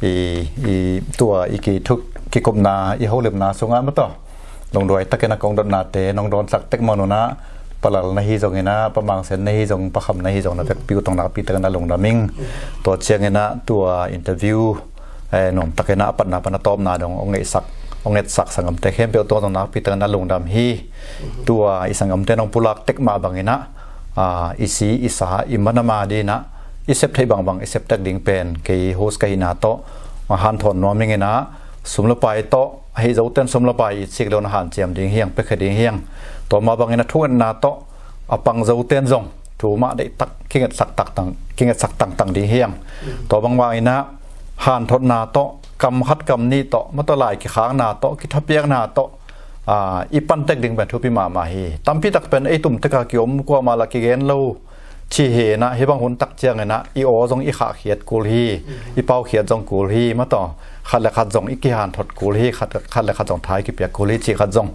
i, i tua i kithuk kikupna i holimna sungah mate lungduai takin a kong dotnate nong dawnsak tek man un ah, Pa Lal na hi zongin ah, Pa Mang Sen na hi zong, Pa Kham na hi zong, na vekpi uh tawh nakpi takin a lungdam ing. Tua ciangin ah tua interview, eh, nuam takin ah a patna pan a tawpna dong hong ngeihsak, hong etsak sanggamte khempeuh tawh zong nakpi takin a lungdam hi. Tua i sanggamte nong pulak tek mah bangin ah, ah, i si i sa i manam adingin ah i sep theih bangbang i sep tek ding pen kei host ka hihna tawh hanthawn nuam ing in ah, sum le pai tawh, ahi zoten sum le pai i cik lo na hanciam ding hi hang, piakhia ding hi hang. Tua mah bangin a thungetna tawh a pang zoten zong thu mah deihtak kingetsak taktang, kingetsak tangtang ding hi hang. Tua bang mah in ah hanthotna tawh, kam khat kam nih tawh, mate lai kikhakna tawh, kithapiakna tawh, ah, i pan tek ding pen thupi mahmah hi. Tampi tak pen ei tum tek a kiom, kuamah lah kigen lo cih hi in ah, hih bang hun tak ciangin ah i aw zong i khahkhiat kul hi, i paukhiat zong kul hi, mate khat le khat zong i kihanthot kul hi, khat, khat le khat zong tha i kipiak kul hi cih khat zong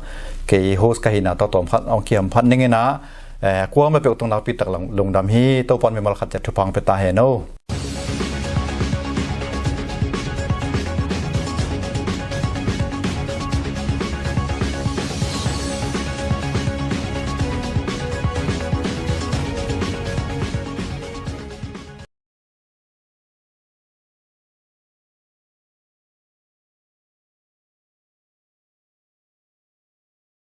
kei host ka hihna tawh tawm khat hong kihamphat ning in ah, eh, kuamah peuh tawh nakpi tak lung-, lungdam hi. Topa in mimal khat ciat thupha hong pia ta hen aw.